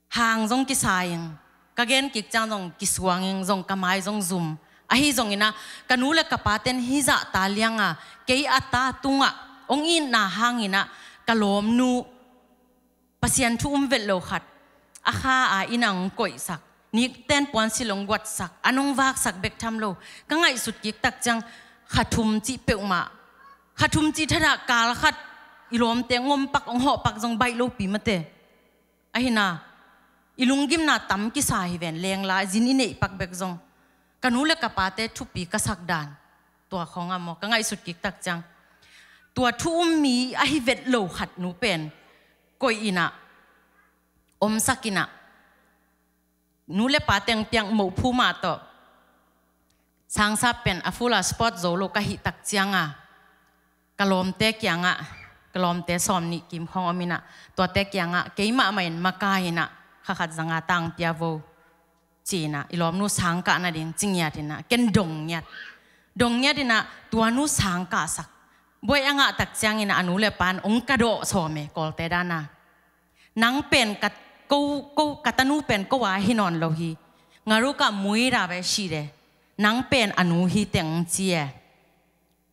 hang zong kisa ing, ka gen kik ciang zong kisuang ing, zong ka mai zong zum. Ahi zongin ah, ka nu le ka paten hih zah ta liang a, kei a ta tungah hong itna hangin ah, ka lawmnu, Pasian thu um vet lo khat, a kha a inn ah hong koihsak, nikten puansilh hong guatsak, an hong vaksak bek tham lo, ka ngaihsut kik tak ciang, kha thum cih peuhmah, kha thum cih thadah kal khat i lawmte hong om pak, hong hawh pak zong baih lopi mate. Ahi na, i lunggimna tam kisa hi ven, lengla zin i neih pak bek zong. Ka nu le ka pate thupi ka sak dan, tua khawng ah maw, ka ngaihsut kik tak ciang. tua thu um mi ahi vet lo khat nu pen koih in ah, omsak in ah, nu le pa teng piak moh phu mah tawh sangsap pen a full a sport zo lo ka hih tak ciang a, ka lawmte kiangah, ka lawmte sawm nih kim khawng om in ah, tuate kiangah keimah mah in makai in ah, kha khat za nga tang pia vo, ci in ah, i lawmnu sang kah nading ci ngiat in ah, ken dong ngiat. Dong ngiat in ah, tua nu sang kahsak. Buai a ngah tak ciang in ah, a nu le pa in ong ka dawh sawm e, Kawlte dan a. Nang pen ka, ko, ko, ka tanu pen ko a hi nawn lo hi. Nga ruk ah mui ra ve shi de. Nang pen a nu hi teng ci e.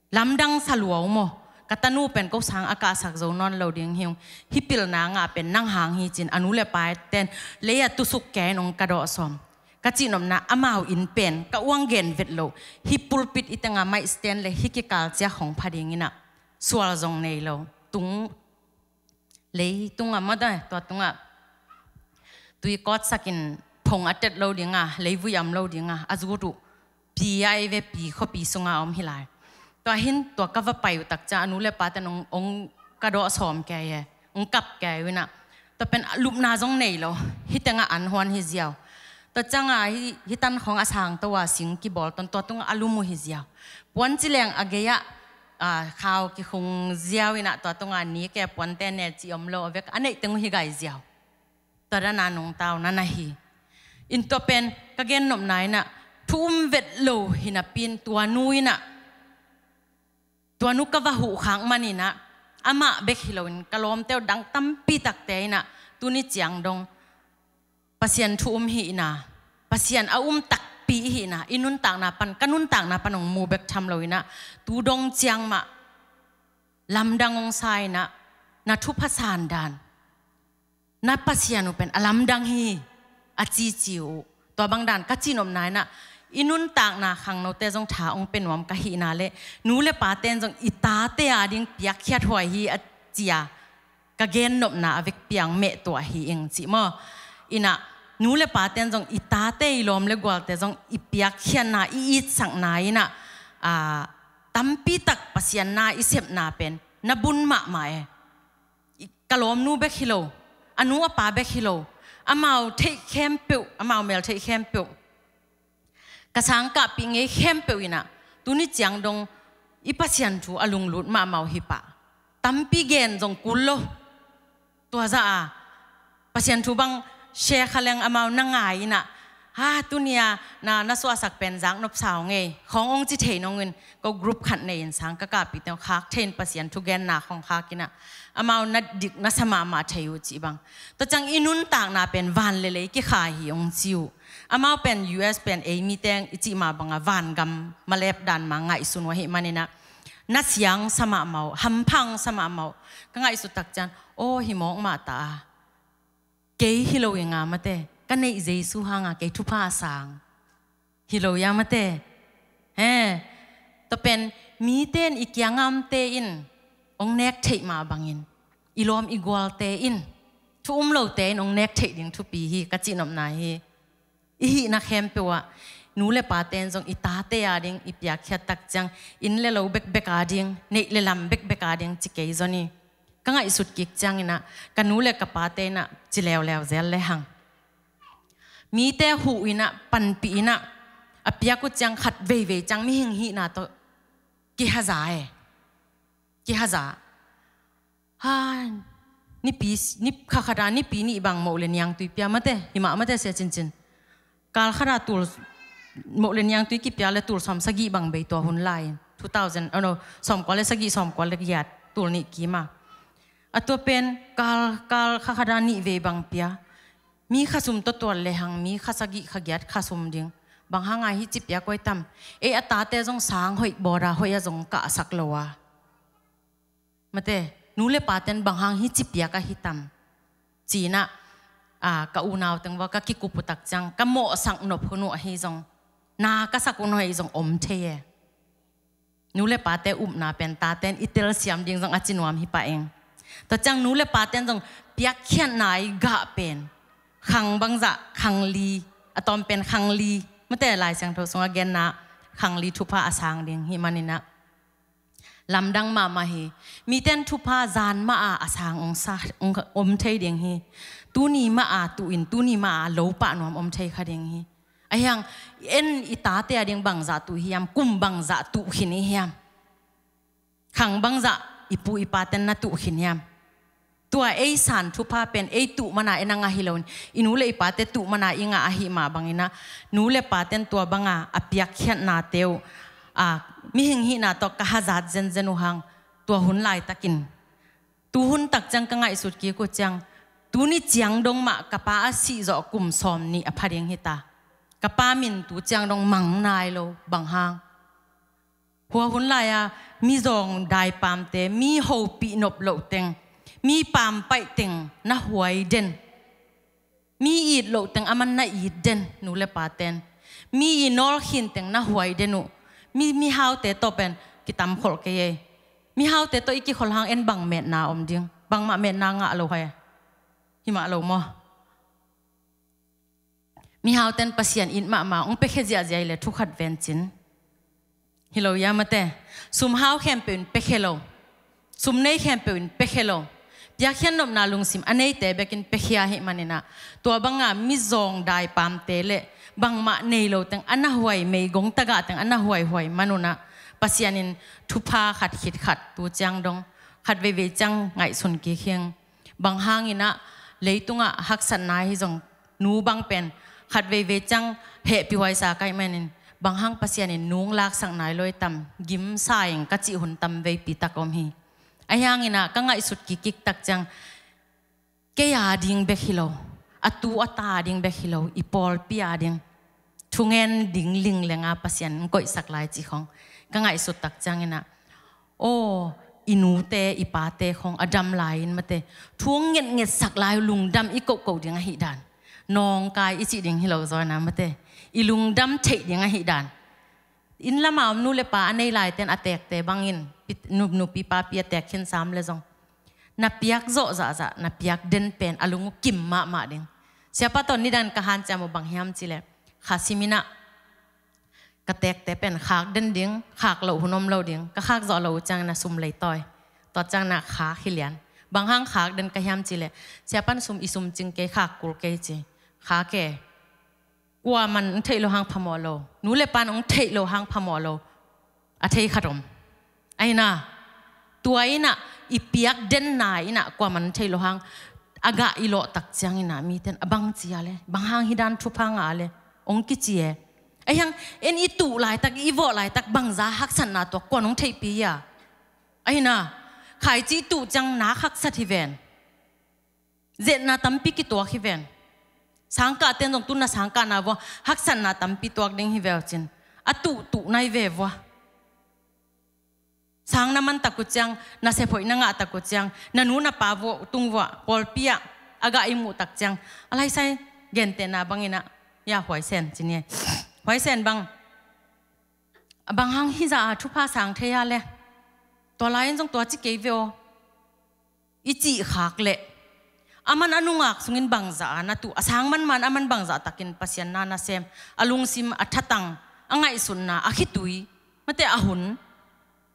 Lamdang sa lua uh maw. Ka tanu pen ko sang a kahsak zo nawn lo ding hi ung. Hih pilna ngah pen nang hang hi ci in a nu le pa ten lei ah tusuk kei in ong ka dawh sawm. Ka cihnopna amau inn pen ka uang gen vet lo. Hih pulpit i teng a mic stand le hih kikal ciak hong pha ding in ah sual zong nei lo. Tung, lei tung a mah de, tua tung ah tui kawtsak in phong a tet lo ding a, leivui am lo ding a, a zut uh pi a ei ve, pi khuapi sung a om hi lai. Tua hin tua ka va pai uh tak ciang a nu le pa ten ong, ong ka dawh sawm kei e, ong kap kei uh in ah. Tua pen lupna zong nei lo, hih teng ah an huan hi ziau. Tua ciang a hih, hih tan khawng a sang to a sing kibawl ton, tua tung ah a lum uh hi ziau. Puan ci leng a gei ah, a, khau kikhung ziau in ah, tua tung ah ni ke puante ne ci om lo, a vek a neih teng uh hi gai ziau. Tua dan a nungta uh na na hi. In tua pen ka gen nopna in ah, thu um vet lo hi napi in tua nu in ah, tua nu ka va huh khak man in ah, amah bek hi lo in ka lawmte uh dang tampi takte in ah, tuni ciang dong Pasian thu um hi in ah, Pasian a um takpi hi in ah, i nuntakna pan, ka nuntakna pan ong mu bek tham lo in ah, tu dong ciang mah lamdang ong sa in ah, na thupha san dan, na Pasian uh pen a lamdang hi, a cici uh. Tua bang dan ka cihnopna in ah, i nuntakna khangnote zong tha ong pia nuam ka hihna le, nu le pa ten zong i tate a ding piakkhiat huai hi a ci a, ka gen nopna a vekpi a ong meh tuah hi ing ci maw. In ah, nu le pa ten zong i tate, i lawm le gualte zong i piakkhiatna, i itsakna in ah, a, tampi tak Pasian na i sepna pen na bun mahmah e. I, ka lawmnu bek hi lo, a nu a pa bek hi lo, amau theih khempeuh, amau mel theih khempeuh, ka sangkahpih ngei khempeuh in ah, tuni ciang dong i Pasian thu a lunglut mahmah uh hi pah. Tampi gen zong kul lo. Tua zah a Pasian thu bang share kha leng amau na ngai in ah, ha, tuni a na, na suahsak pen zak nop sa ung ei, khawng ong ci thei nong in, ko group khat nei in sang ka kahpihte ong khak thei in Pasian thugenna khawng khak in ah, amau na dik na sa mahmah thei uh cih bang. Tua ciang i nuntakna pen van le lei kikha hi ong ci uh. Amau pen U S pen ei mi teng i cih mah bang a vangam malep dan mah ngaihsun uh ahih man in ah, na siang sa mahmah uh, hampha ong sa mahmah uh. Ka ngaihsut tak ciang, aw, hi mawk mah ta a, kei hi lo ing a mate, ka neih Jesu hang a kei thupha a sang hi lo ia mate. He, tua pen mite in i kiang a omte in ong nek theih mah bangin, i lawm i gualte in, thu um lote in ong nek theih ding thupi hi, ka cihnopna hi. I hihna khempeuh ah nu le pa ten zong i tate a ding i piakkhiat tak ciang, inn le lo bekbek a ding, neih le lam bekbek a ding ci kei zon hi. Ka ngaihsut kik ciang in ah, ka nu le ka pate in ah ci leuleu zel le hang, mite huh in ah, panpih in ah, a piak uh ciang khat veivei ciang mihing hihna tawh kihaza e. Kihaza. Ha, nipi, ni kha khat a nipi nih bang moh le niangtui pia mate, hi mah mate sia cincin. Kal khat a tul, moh le niangtui kipia le tul sawm sagih bang bei tua hun lai. Two thousand, oh no, sawm kua le sagih, sawm kua le giat, tul nih kim a. A tua pen kal, kal kha khat a nih vei bang pia. Mi kha sum tawh tual le hang, mi kha sagih kha giat kha sum ding. Bang hang a hi ci pia koi tam. Ei a tate zong sang hoih bawra hoih a zong kahsak lo a. Mate, nu le pa ten bang hang hi ci piak ahi tam. Ci in ah, a, ka unau teng va ka kikup uh tak ciang, ka mawhsak nop hun uh ahi zong, na ka sak hun uh ahi zong om thei e. Nu le pate upna pen taten i telsiam ding zong a ci nuam hi pah ing. Tua ciang nu le paten zong piakkhiatna i gah pen khang bangzah, khang li, a tawm pen khang li. Mate Lai Siangtho sungah genna khang li thupha a sang ding hi man in ah, Lamdang mahmah hi. Miten thupha zan mah a a sang ong sa, ong om thei ding hi. Tuni mah a tuh in, tuni mah a lo pah nuam om thei kha ding hi. Ahi hang, en i tate a ding bangzah tuh hiam, kum bangzah tuh khin i hiam. Khang bangzah i pu i paten na tuh khin hiam. Tua ei san thupha pen ei tuh mana en a ngah hi loin, i nu le i pate tuh mana i ngah ahi mah bangin ah, nu le paten tua banga a piakkhiatnate uh, a, mihing hihna tawh ka hazat zenzen uh hang, tua hun laitakin. Tu hun tak ciang ka ngaihsut kik uh ciang, tuni ciang dong mah ka pa a sih zawh kum sawm nih a pha ding hi ta. Ka pa min tu ciang dong mang nai lo, bang hang. Hua hun lai-a mi zawng daipamte, mi hopih nop loh teng, mi pampaih teng na huai den. Mi it loh teng a man na it den, nu le paten. Mi i nawlkhin teng na huai den uh. Mi, mihaute tawh pen kitam kholh kei ei. Mihaute tawh i kikholh hang en bang metna om ding. Bangmah metna ngah lo hai. Hi mah lo maw. Mihauten Pasian it mahmah, ong piakhia ziahziah i le thu khat vencin. Hi lo ia mate. Sum hau khempeuh in piakhia lo. Sum nei khempeuh in piakhia lo. Piakkhiat nopna lungsim a neite bekin piakhia hi manin ah, tua banga mi zawng daipamte le bangmah nei lo teng a na huai, meigong tagah teng a na huaihuai man un ah, Pasian in thupha khat khit khat tu ciang dong, khat veivei ciang ngaihsun kik hing. Bang hangin ah leitungah haksatna hi zong, nu bang pen khat veivei ciang hehpihhuai sa ka hih manin, bang hang Pasian in nung laksak nai lo i tam, gimsa ing ka cih hun tam veipi tak om hi. Ahi hangin ah ka ngaihsut kikik tak ciang, kei a ding bek hi lo, a tu a ta ding bek hi lo, i pawlpi a ding thungen ding ling lenga Pasian in koihsak lai cih khong ka ngaihsut tak ciangin ah, aw, i nute i pate khong a dam lai-in mate, thu ong ngetngetsak lai lungdam i kohkoh ding ahih dan. Nawngkai i cih ding hi lo zaw na mate, i lungdam theih ding ahih dan. Inn lama om nu le pa a nei laiten a tekte bangin, pi-, nu, nupi papi a tek khin sam le zong, na piak zawh zahzah, na piak den pen a lung uh kim mahmah ding. Siapa tawh nidan ka hanciam uh bang hiam cih leh, kha simin ah ka tekte pen khak den ding, khak loh hun om lo ding. Ka khak zawh loh uh ciangin ah sum leitawi. Tua ciangin ah khak hi lian. Bang hang khak den ka hiam cih leh, siapan sum i sum cing kei, khak kul kei ci. Khak e. Kuaman ong theih loh hang phamawh lo. Nu le pan ong theih loh hang phamawh lo. A thei khat om. Ahi na, tua in ah i piak denna in ah kuaman ong theih loh hang a gah i lawh tak ciangin ah miten a bang ci a le, bang hang hi dan thupha ngah a le, ong kici e. Ahi hang, en i tuh laitak, i vawh laitak bangza haksatna tua kuan ong theihpih a. Ahi na, khaici tuh ciang nak haksat hi ven. Zetna tampi kituak hi ven. Sangkahten zong tun na sangkahna vua haksatna tampi tuak ding hi veu cin. A tuh tuh nai ve vua. Sang na man tak uh ciang, na sephoih na ngah tak uh ciang, na nu na pa vua, tung vua, pawlpi ah a gah i muh tak ciang, a laisai gentehna bangin ah, ya huaisen cin e. Huaisen bang, a bang hang hizah a thupha sang thei a le, tua lai-in zong tua ci kei ve aw, i cih khak leh, a man a nungak sungin bangzah a na tuh, a sang manman a man bangzah takin Pasian na na sem, a lungsim a thatang, a ngaihsutna a khitui, mate a hun,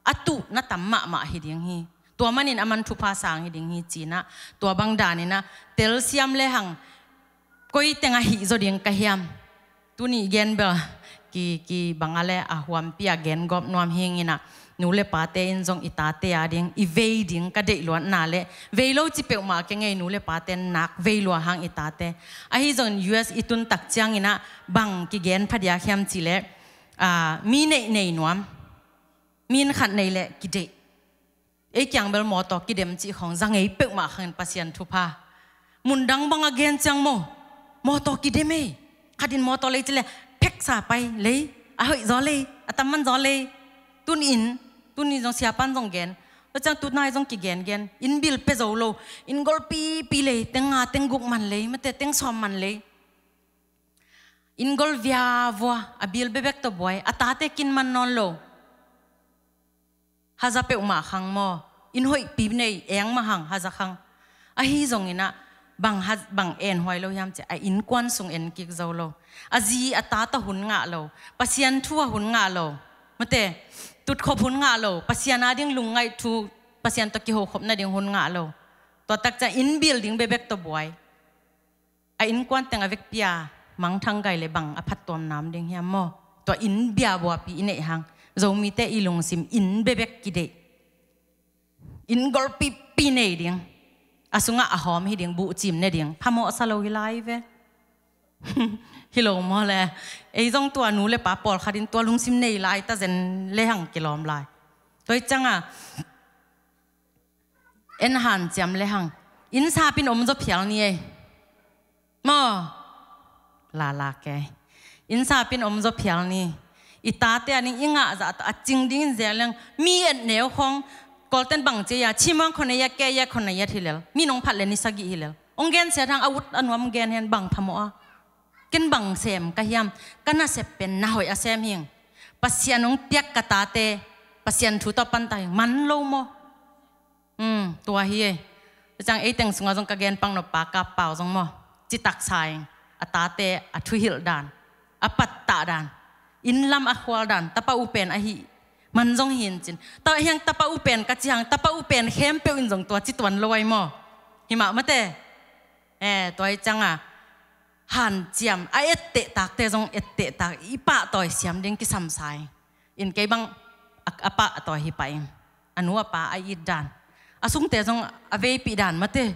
a tuh na tam mahmah hi ding hi. Tua manin a man thupha sang hi ding hi ci-in ah, tua bang danin ah telsiam le hang, koi teng ahih zaw ding ka hiam. Tuni gen bel ki, ki bang a le a huampi a gen gawp nuam hi ing in ah, nu le pate in zong i tate a ding, i vei ding ka deih luatna le, vei lo ci peuhmah kei ngei, nu le pate nak vei lua hang i tate. Ahi zongin U S i tun tak ciangin ah bang kigen phadiak hiam cih leh, a, mi neih nei nuam, mi inn khat nei leh kideih. Ei kiang bel mawtaw kidem cih khawng za ngei peuhmah khangin Pasian thupha. Mundang bang a gen ciang maw, mawtaw kidem ei. Khatin mawtaw lei cileh pheksa pai lei, a hoih zaw lei, a tamman zaw lei. Tun inn, tun inn zong siapan zong gen. Tua ciang tunai zong kigengen. Inn bil pia zo lo, inn gol pipi lei, teng nga teng guk man lei, mate teng sawm man lei. Inn gol viavua, a bil bebek tawh buai, a tate kin man nawn lo. Haza peuhmah khang maw, inn hoihpi nei, eng mah hang, haza khang. Ahi zongin ah, bang ha, bang enhuai lo hiam cih, a innkuan sung en kik zo lo. A zi a ta tawh hun ngah lo. Pasian thu ah hun ngah lo. Mate, tutkhop hun ngah lo, Pasian a ding lungngaih thu, Pasian tawh kihokhop nading hun ngah lo. Tua takciang inn building bekbek tawh buai. A innkuan teng a vekpi a mangthang gai le bang a phattuam nam ding hiam maw? Tua inn bia buapi i neih hang, Zomite i lungsim inn bekbek kideih. Inn golpipi nei ding. A sungah a hawm hi ding, buhcim ne ding. Phamawh sa lo hi lai ve. Hi lo maw le. Ei zong tua nu le pa pawlkhat in tua lungsim nei lai ta zen le hang kilawm lai. Tua hi cianga en hanciam le hang. Inn sap in om zaw phial ni ei. Maw? Lala kei. Inn sap in om zaw phial ni. I tate a ding i ngah zah tawh a cing dingin zia leng mi et neu khong. Kawlten bang ci a, chimang khong nei a, kei a khong nei a hi lel. Mi nong phat le ni sagih hi lel. Ong gen sia thang a ut a nuam gen hen bang phamawh a. Ken bang sem ka hiam, ka nasep pen na hoih a sem hing. Pasian ong piak ka tate, Pasian thu tawh panta hing, man lo maw? Hmm, tua hi e. Ciang ei teng sungah zong ka gen pang nop pa Kap Pau zong maw? Citak sa ing, a tate a thuhilh dan, a pattah dan, inn lam a khual dan, tapa u pen ahi man zong hin cin. Ta hiang tapa u pen ka ci hang, tapa u pen khempeuh in zong tua ci tuan lo ai maw? Hi mah mate. Eh, tua hi cianga hanciam, a etteh takte zong etteh tak, i pahtawi siam ding kisam sa ing. In kei bang a, a pahtawi hi pah ing. A nu a pa a it dan, a sungte zong a veipih dan mate.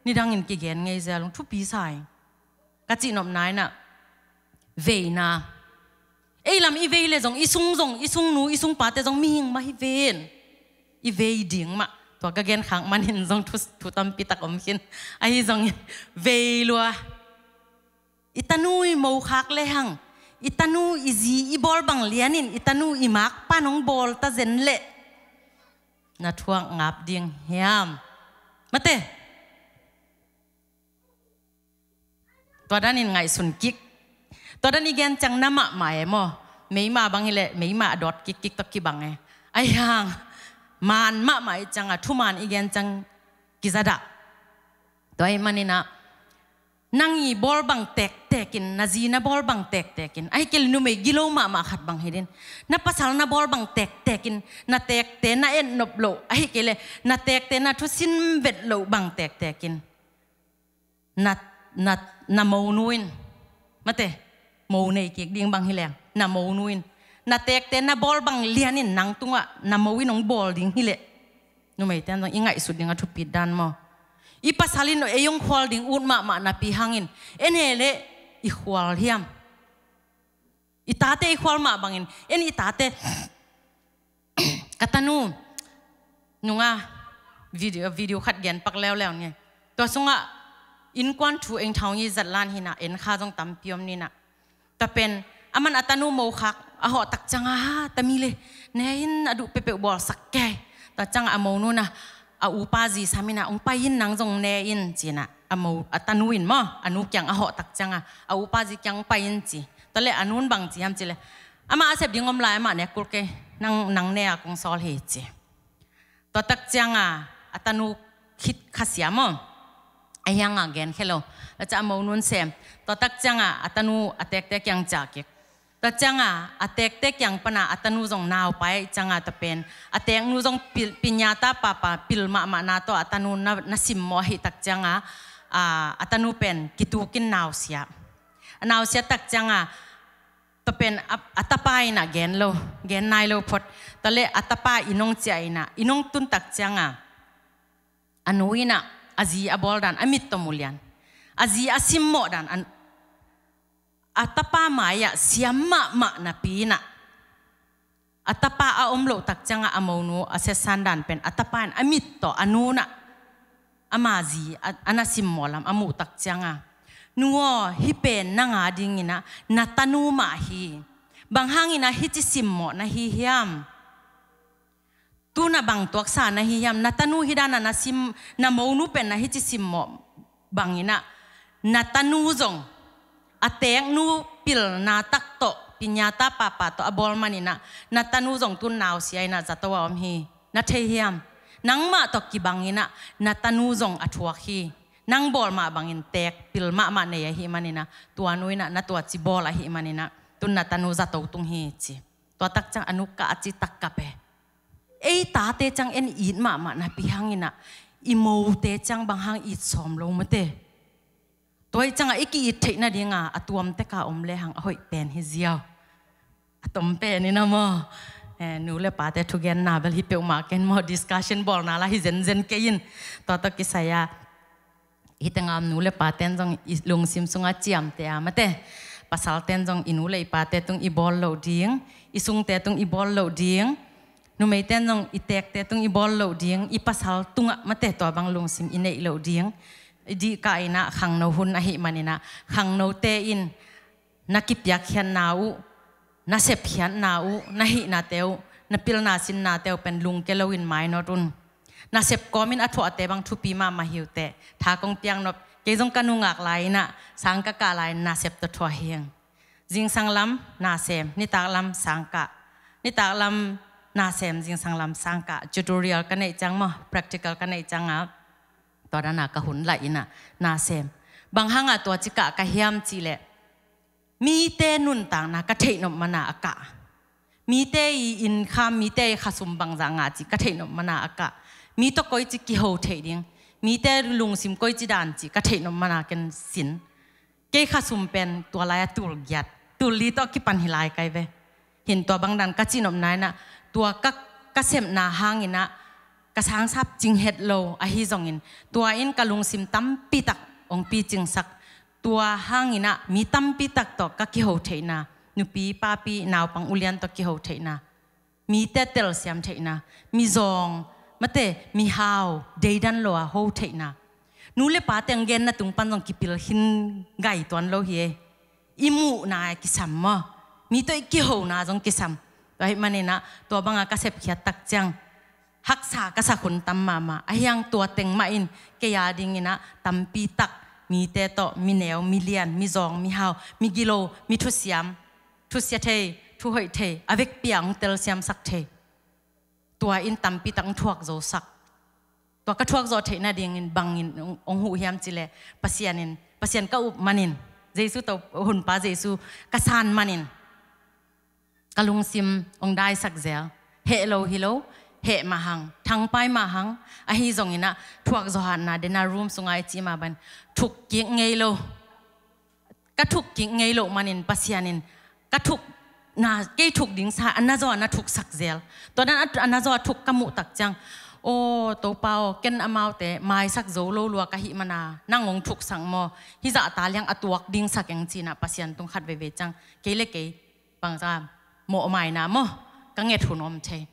Nidangin kigen ngei zel ung, thupi sa ing. Ka cihnopna inah veina. Ei lam i vei le zong, i sung zong, i sungnu, i sungpate zong mihing mah hi ven. I vei ding mah. Tua ka gen khak manin zong thu, thu tampi tak om khin. Ahi zongin vei lua. I tanu i mokhak le hang, i tanu i zi i bawl bang lianin, i tanu i makpa nong bawl ta zen leh na thuak ngap ding hiam? Mate. Tua danin ngaihsun kik. Tua dan i gen ciang na mahmah e maw? Meima bang hileh meima a dawt kikkik tawh kibang e. Ai hang, man mahmah i cianga thuman i gen ciang kizadah. Tua i maninah nang i bawl bang tektekin, na zi na bawl bang tektekin, ahi kei le numei gilo mahmah khat bang hi din, na pasal na bawl bang tektekin, na tekte na etnop loh, ahi kei le na tekte na thusin vet loh bang tektekin, na, na, na monu in, mate, mo nei kik ding bang hileng, na monu in na tekte na bawl bang lianin nang tungah na mo in hong bawl ding hileh, numeite an zong i ngaihsut ding a thupit dan maw? I pasal in ei hong khual ding ut mahmah napi hangin en he leh i khual hiam? I tate i khual mah bangin en i tate. Ka tanu nunga video, video khat gen pak leuleu nge. Tua sungah innkuan thu eng thau ngi zatlan hinah, en kha zong tampi om ninah. Tua pen aman a tanu mokhak a hawh tak cianga, tami le ne in a duh peuhpeuh bawlsak kei. Tua cianga a monu na a upa zi sam inah, hong pai in nang zong ne in cinah, a mo, a tanu in maw, a nu kiang a hawh tak cianga a upa zi kiang hong pai in ci. Tua le a nun bang ci hiam ci le, amah a sep ding om lai, amah ne kul kei, nang, nang ne a kong sawl hi ci. Tua tak cianga a tanu khit khasia maw? A hianga gen khe lo. Tua cianga a mo nun sem. Tua tak cianga a tanu a tekte kiang ciah kik. Tua cianga a tekte kiang pana a tanu zong naupai cianga tua pen a teknu zong pil, piñata papa pil mahmahna tawh a tanu na, na simmawh ahi tak cianga, a, a tanu pen kitukin nausia. A nausia tak cianga tua pen a, a tapa inah gen lo, gen nai lo phot. Tua le a tapa i nong ciah inah, i nong tun tak cianga a nu inah a zi a bawl dan a mit tawh mu lian, a zi a simmawh dan, a, a tapa mai-ah siam mahmah napi inah, a tapa a om loh tak cianga a monu a setsan dan pen a tapa in a mit tawh a nu nah ama zi a, a na simmawh lam a muh tak cianga, nu aw, hih pen nang a dinginah na tanu mah hi. Bang hanginah hih ci simmawh na hi hiam? Tu na bang tuaksa na hi hiam? Na tanu hih dana na sim, na monu pen na hih ci simmawh banginah na tanu zong a teknu pilna tak tawh piñata papa tawh a bawl maninah na tanu zong tun nausia inah zato a om hi. Na thei hiam? Nangmah tawh kibanginah na tanu zong a thuak hi. Nang bawl mah bangin tek pil mahmah nei ahi maninah, tua nu inah na tua ci bawl ahi maninah tun na tanu zato tung hi ci. Tua tak ciang a nu kah a ci tak kap e. Ei tate ciang en it mahmah napi hang in ah i mote ciang bang hang it sawm lo mate. Tua hi ciang a i ki-it theih nading a a tuam tek a om le hang a hoih pen hi ziau. A tom pen in ah maw. Eh, nu le pate thugenna bel hi peuhmah ken maw, discussion bawlna la hi zenzen kei in. Tua tawh kisai a, hih teng a om nu le paten zong i lungsim sungah ciamteh a mate. Pasalten zong i nu le i pate tung i bawl loh ding, i sungte tung i bawl loh ding. Numeiten zong i tekte tung i bawl loh ding, i pasal tungah mate tua bang lungsim i neih loh ding. I dih kah in ah khangno hun ahih man in ah khangnote in na kipiakkhiatna uh, na sepkhiatna uh, na hihnate uh, na pilna sinnate uh pen lungke loin mainawt un. Nasep kawmin a thuahte bang thupi mahmah hi uh teh. Tha kong piaknop, kei zong ka nungak lai in ah sang ka kah lai in nasep tawh thuah hi ing. Zingsang lam nasem, nitak lam sang kah. Nitak lam nasem, zingsang lam sang kah. Tutorial ka neih ciang maw, practical ka neih ciang a, tua dan a ka hun laih in ah nasem. Bang hang a tua ci kah ka hiam cih leh, mite nuntakna ka theihnop man a a kah. Mite i innkham, mite i khasum bangzah ngah cih ka theihnop man a a kah. Mi tawh koici kiho theih ding, mite lungsim koici dan cih ka theihnop man a ken sin. Kei khasum pen tua lai a tul giat, tul li tawh kipan hi lai kai ve. Hin tua bang dan ka cihnopna in ah, tua ka, ka sepna hang in ah ka sangsap cing het lo ahi zongin, tua in ka lungsim tampi tak hong picingsak. Tua hang in ah mi tampi tak tawh ka kiho theihna, nupi, papi, naupang, ulian tawh kiho theihna, mite telsiam theihna, mizawng, mate, mihau, deidan lo a ho theihna. Nu le pate hong genna tung pan zong kipil khin ngai tuan lo hi e. I muhna kisam maw. Mi tawh i kihona zong kisam. Tua ahih man in ah tua bang a ka sepkhiat tak ciang haksa ka sak hun tam mahmah. Ahi hang tua teng mah in kei a ding in ah tampi tak mite tawh, mineu, milian, mizawng, mihau, migilo, mithusiam, thusia thei, thuhoih thei, a vekpi a hong telsiamsak thei. Tua in tampi tak hong thuak zosak. Tua ka thuak zawh theih nadingin bangin hong, hong huh hiam cih leh, Pasian in, Pasian ka up manin, Jesu to, Honpa Jesu ka san manin ka lungsim hong daisak zel. Heh lo hi lo, heh mah hang, thangpai mah hang, ahi zongin ah thuak zawh hatna den a room sungah i cih mah bang thuk kik ngei lo. Ka thuk kik ngei loh manin Pasian in ka thukna, kei thuk ding sa a na zaw a na thuksak zel. Tua dan a, a na zaw a thuk ka muh tak ciang, aw Topa aw, ken amaute maisak zo lo lua ka hih man a nang hong thuksak maw, hih zahta liang a tuak ding sa keng ci-in ah Pasian tung khat veivei ciang kei le kei bangzah mawhmaina maw, ka nget hun om thei.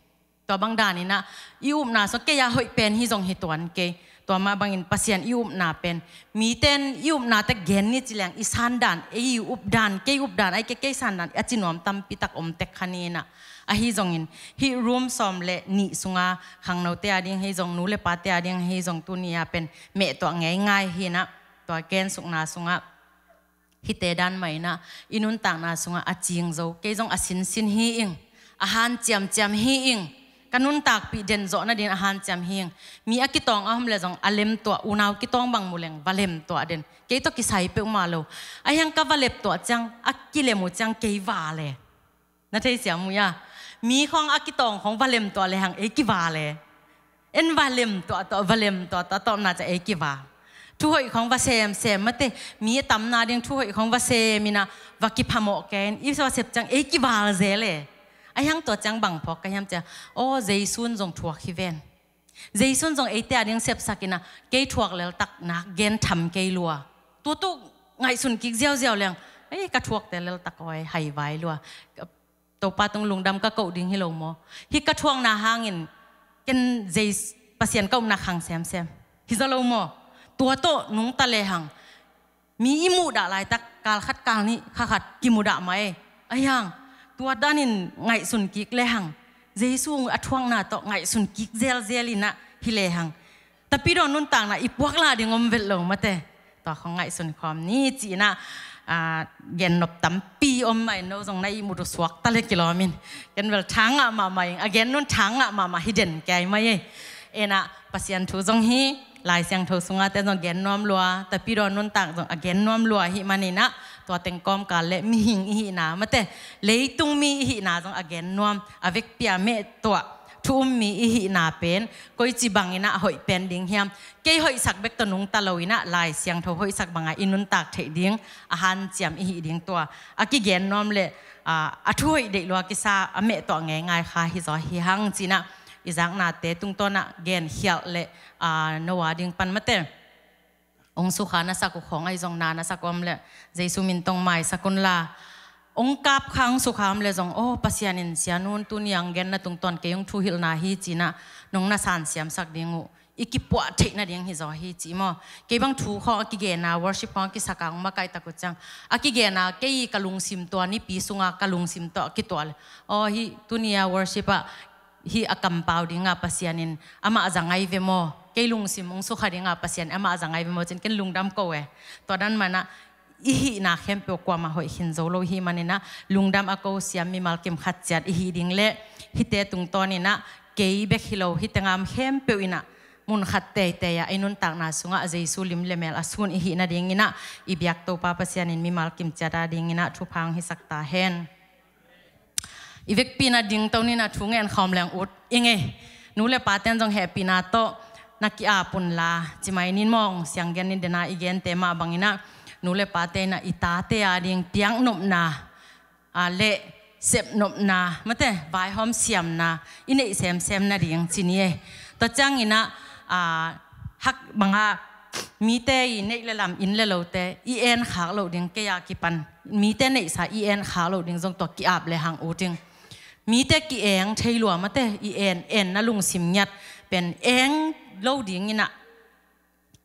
Tua bang dan in ah i upna sung kei a hoih pen hi zong hi tuan kei. Tua mah bangin Pasian i upna pen, mite in i upna teh gen ni ci leng i san dan, ei i up dan, kei up dan, ahih kei, kei san dan a ci nuam tampi tak om tek kha ni in ah. Ahi zongin hih room sawm le nih sunga khangnote a ding hi zong, nu le pate a ding hi zong, tuni a pen meh tuah ngeingai hi in ah, tua gensukna sungah hihte dan mah in ah i nuntakna sungah a cing zo, kei zong a sinsin hi ing, a hanciamciam hi ing, ka nuntakpih den zawh nadin a hanciam hi ing. Mi a kitawng a om leh zong a lemtuah, unau kitawng bang mu leng va lemtuah den. Kei tawh kisai peuhmah lo. Ahi hang ka va lemtuah ciang, a kilem uh ciang kei va le. Na theisiam uh hia? Mi khawng a kitawng khawng va lemtuah lehang ei kiva le. En va lemtuah tuah, va lemtuah tuah, a tawpna ciang ei kiva. Thuhoih khawng va semsem mate, mi a tamna ding thuhoih khawng va sem in ah va kiphamawh kei in, i va sep ciang ei kival zel e. Ahi hang tua ciang bang phawk ka hiam cih leh, aw, Jesu in zong thuak hi ven. Jesu in zong eite a ding sepsak in ah, kei thuak leltak nak gen tham kei lua. Tua tawh ngaihsun kik ziauziau leng, ei, ka thuakte leltak aw, hai vai lua. Topa tung lungdam ka koh ding hi lo maw? Hih ka thuakna hangin ken Jesu, Pasian ka upna khang semsem. Hi zaw lo maw? Tua tawh nungta lehang mi i muhdah laitak, kal khat, kal nih, kha khat kimudah mah e. Ahi hang tua danin ngaihsun kik lehang, Jesu a thuakna tawh ngaihsun kik zelzel in ah hi lehang, tapidaw nuntakna i puak la ding om vet lo mate. Tua khawng ngaihsun khawm ni ci in ah, ah, gennop tampi om mah in, no zong na ihmut uh suakta le kilawm in. Ken bel thangah mahmah ing, a gen un thangah mahmah hi den kei mai e. En ah Pasian thu zong hi, Lai Siangtho sungah te zong gen nuam lua, tapidaw nuntak zong a gen nuam lua ahih man in ah, tua teng kawmkal le mihing i hihna, mate, leitung mi i hihna zong a gen nuam, a vekpi a meh tuah thu um mi i hihna pen koici bangin ah hoih pen ding hiam? Kei hoihsak bek tawh nungta lo in ah Lai Siangtho hoihsak banga i nuntak theih ding a hanciam i hih ding tua a kigen nuam le, aa, a thu hoih deih lua kisa a meh tuah ngeingai kha hi zaw hi hang ci-in ah i zaknate tungtawn ah genkhialh le, aa, no a ding pan, mate, ong sukha na sak uh khawng ahi zong, na na sak uh om le Jesu min tawh maisak un la, ong kap kha ong sukha om le zong, aw, Pasian in, "Sia Nun, tuni a ong genna tungtawn kei ong thuhilhna hi," ci-in ah nong na sansiamsak ding uh i kipuah theih nading hi zaw hi ci maw. Kei bang thu khawng a kigen a, worship khawng a kisak a, ong makaih tak uh ciang a kigen a, kei ka lungsim tua nipi sunga ka lungsim tawh a kituah le, aw, hih tuni a worship ah hih a kampau dinga Pasian in amah za ngai ve maw, kei lungsim ong sukha dinga Pasian in amah za ngai ve maw ci-in ken lungdam ko e. Tua dan man ah i hihna khempeuh kuamah hoih khin zo lo hi manin ah lungdam a ko siam mimal kim khat ciat i hih ding le, hihte tungtawn in ah kei bek hi lo, hih tengam khempeuh in ah mun khat teitei ah i nuntakna sungah Jesu lim le mel a sun i hih nadingin ah i biak Topa Pasian in mimal kim ciat a dingin ah thupha ong hisak ta hen. I vekpi-in ah dingto ni-in ah thu ngen khawm leng ut i ngei. Nu le pate'n zong hehpihna tawh na ki-ap un la, ci mai ning maw, siang gen ni, dena i gente mah bangin ah nu le pate in ah i tate a ding piaknopna, aa, le sepnopna, mate, vaihawm siamna i neih semsem nading ci ni e. Tua ciangin ah, aa, hak banga mite i neih le lam, inn le lote i en khak loh ding, kei a kipan mite neihsa i en khak loh ding zong tua ki-ap le hang ut ing. Mite ki-eng thei lua, mate, i en, enna lungsim ngiat pen eng lo dingin ah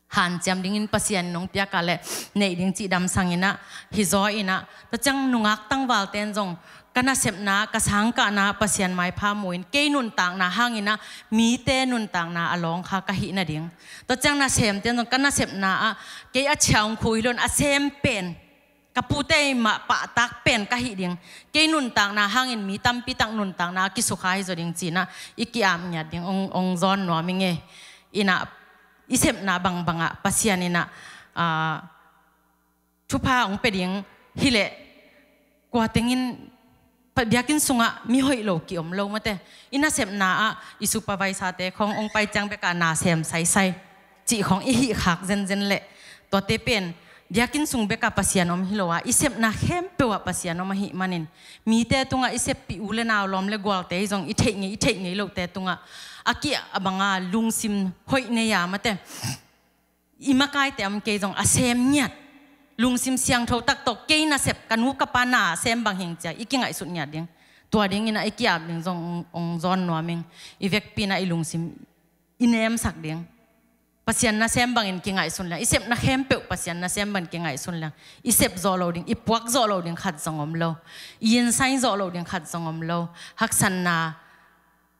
hanciam dingin Pasian in ong piak a le neih ding cih damsang in ah hi zaw in ah, tua ciang nungak tangvalte'n zong ka nasepna, ka sangkahna Pasian maipha mu-in kei nuntakna hangin ah mite nuntakna a lawng kha ka hih nading, tua ciang nasemte'n zong ka nasepna ah kei a ciang khu hi lo-in a sem pen, ka pute i mah pahtak pen ka hih ding, kei nuntakna hangin mi tampi tak nuntakna a kisukha hi zaw ding ci-in ah i ki-ap ngiat ding ong, ong zawn nuam i ngei. In ah i sepna bangbang ah Pasian in ah, aa, thupha ong pia ding hi leh, kua tengin pa-, biakinn sungah mi hoih lo ki-om lo, mate. I nasepna ah i supervisor-te khawng ong pai ciang bek ah na sem saisai cih khawng i hih khak zenzen leh, tuate pen biakinn sung bek ah Pasian om hi lo a, i sepna khempeuh ah Pasian om ahih manin, mite tungah i seppih u le nau, lawm le gualte hi zong, i theih ngei, i theih ngei lohte tungah a ki-ap banga lungsim hoih nei a, mate, i makaite om kei zong a sem ngiat, lungsim siangtho tak tawh kei nasep, ka nu ka pa na sem bang hi ing ci-a i kingaihsut ngiat ding. Tua dingin ah i ki-ap ding zong ong, ong zawn nuam ing. I vekpi-in ah i lungsim i nemsak ding. Pasian nasem bangin kingaihsun leng, i sepna khempeuh Pasian nasem bangin kingaihsun leng, i sep zawh loh ding, i puak zawh loh ding khat zong om lo. I innsai zawh loh ding khat zong om lo. Haksatna,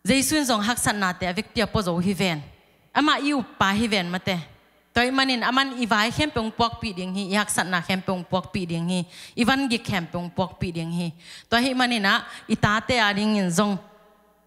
Jesu in zong haksatnate a vekpi a pua zo hi ven. Amah i uppa hi ven, mate. Tua ahih manin aman i vai khempeuh ong puakpih ding hi, i haksatna khempeuh ong puakpih ding hi, i vangik khempeuh ong puakpih ding hi. Tua ahih manin ah i tate a dingin zong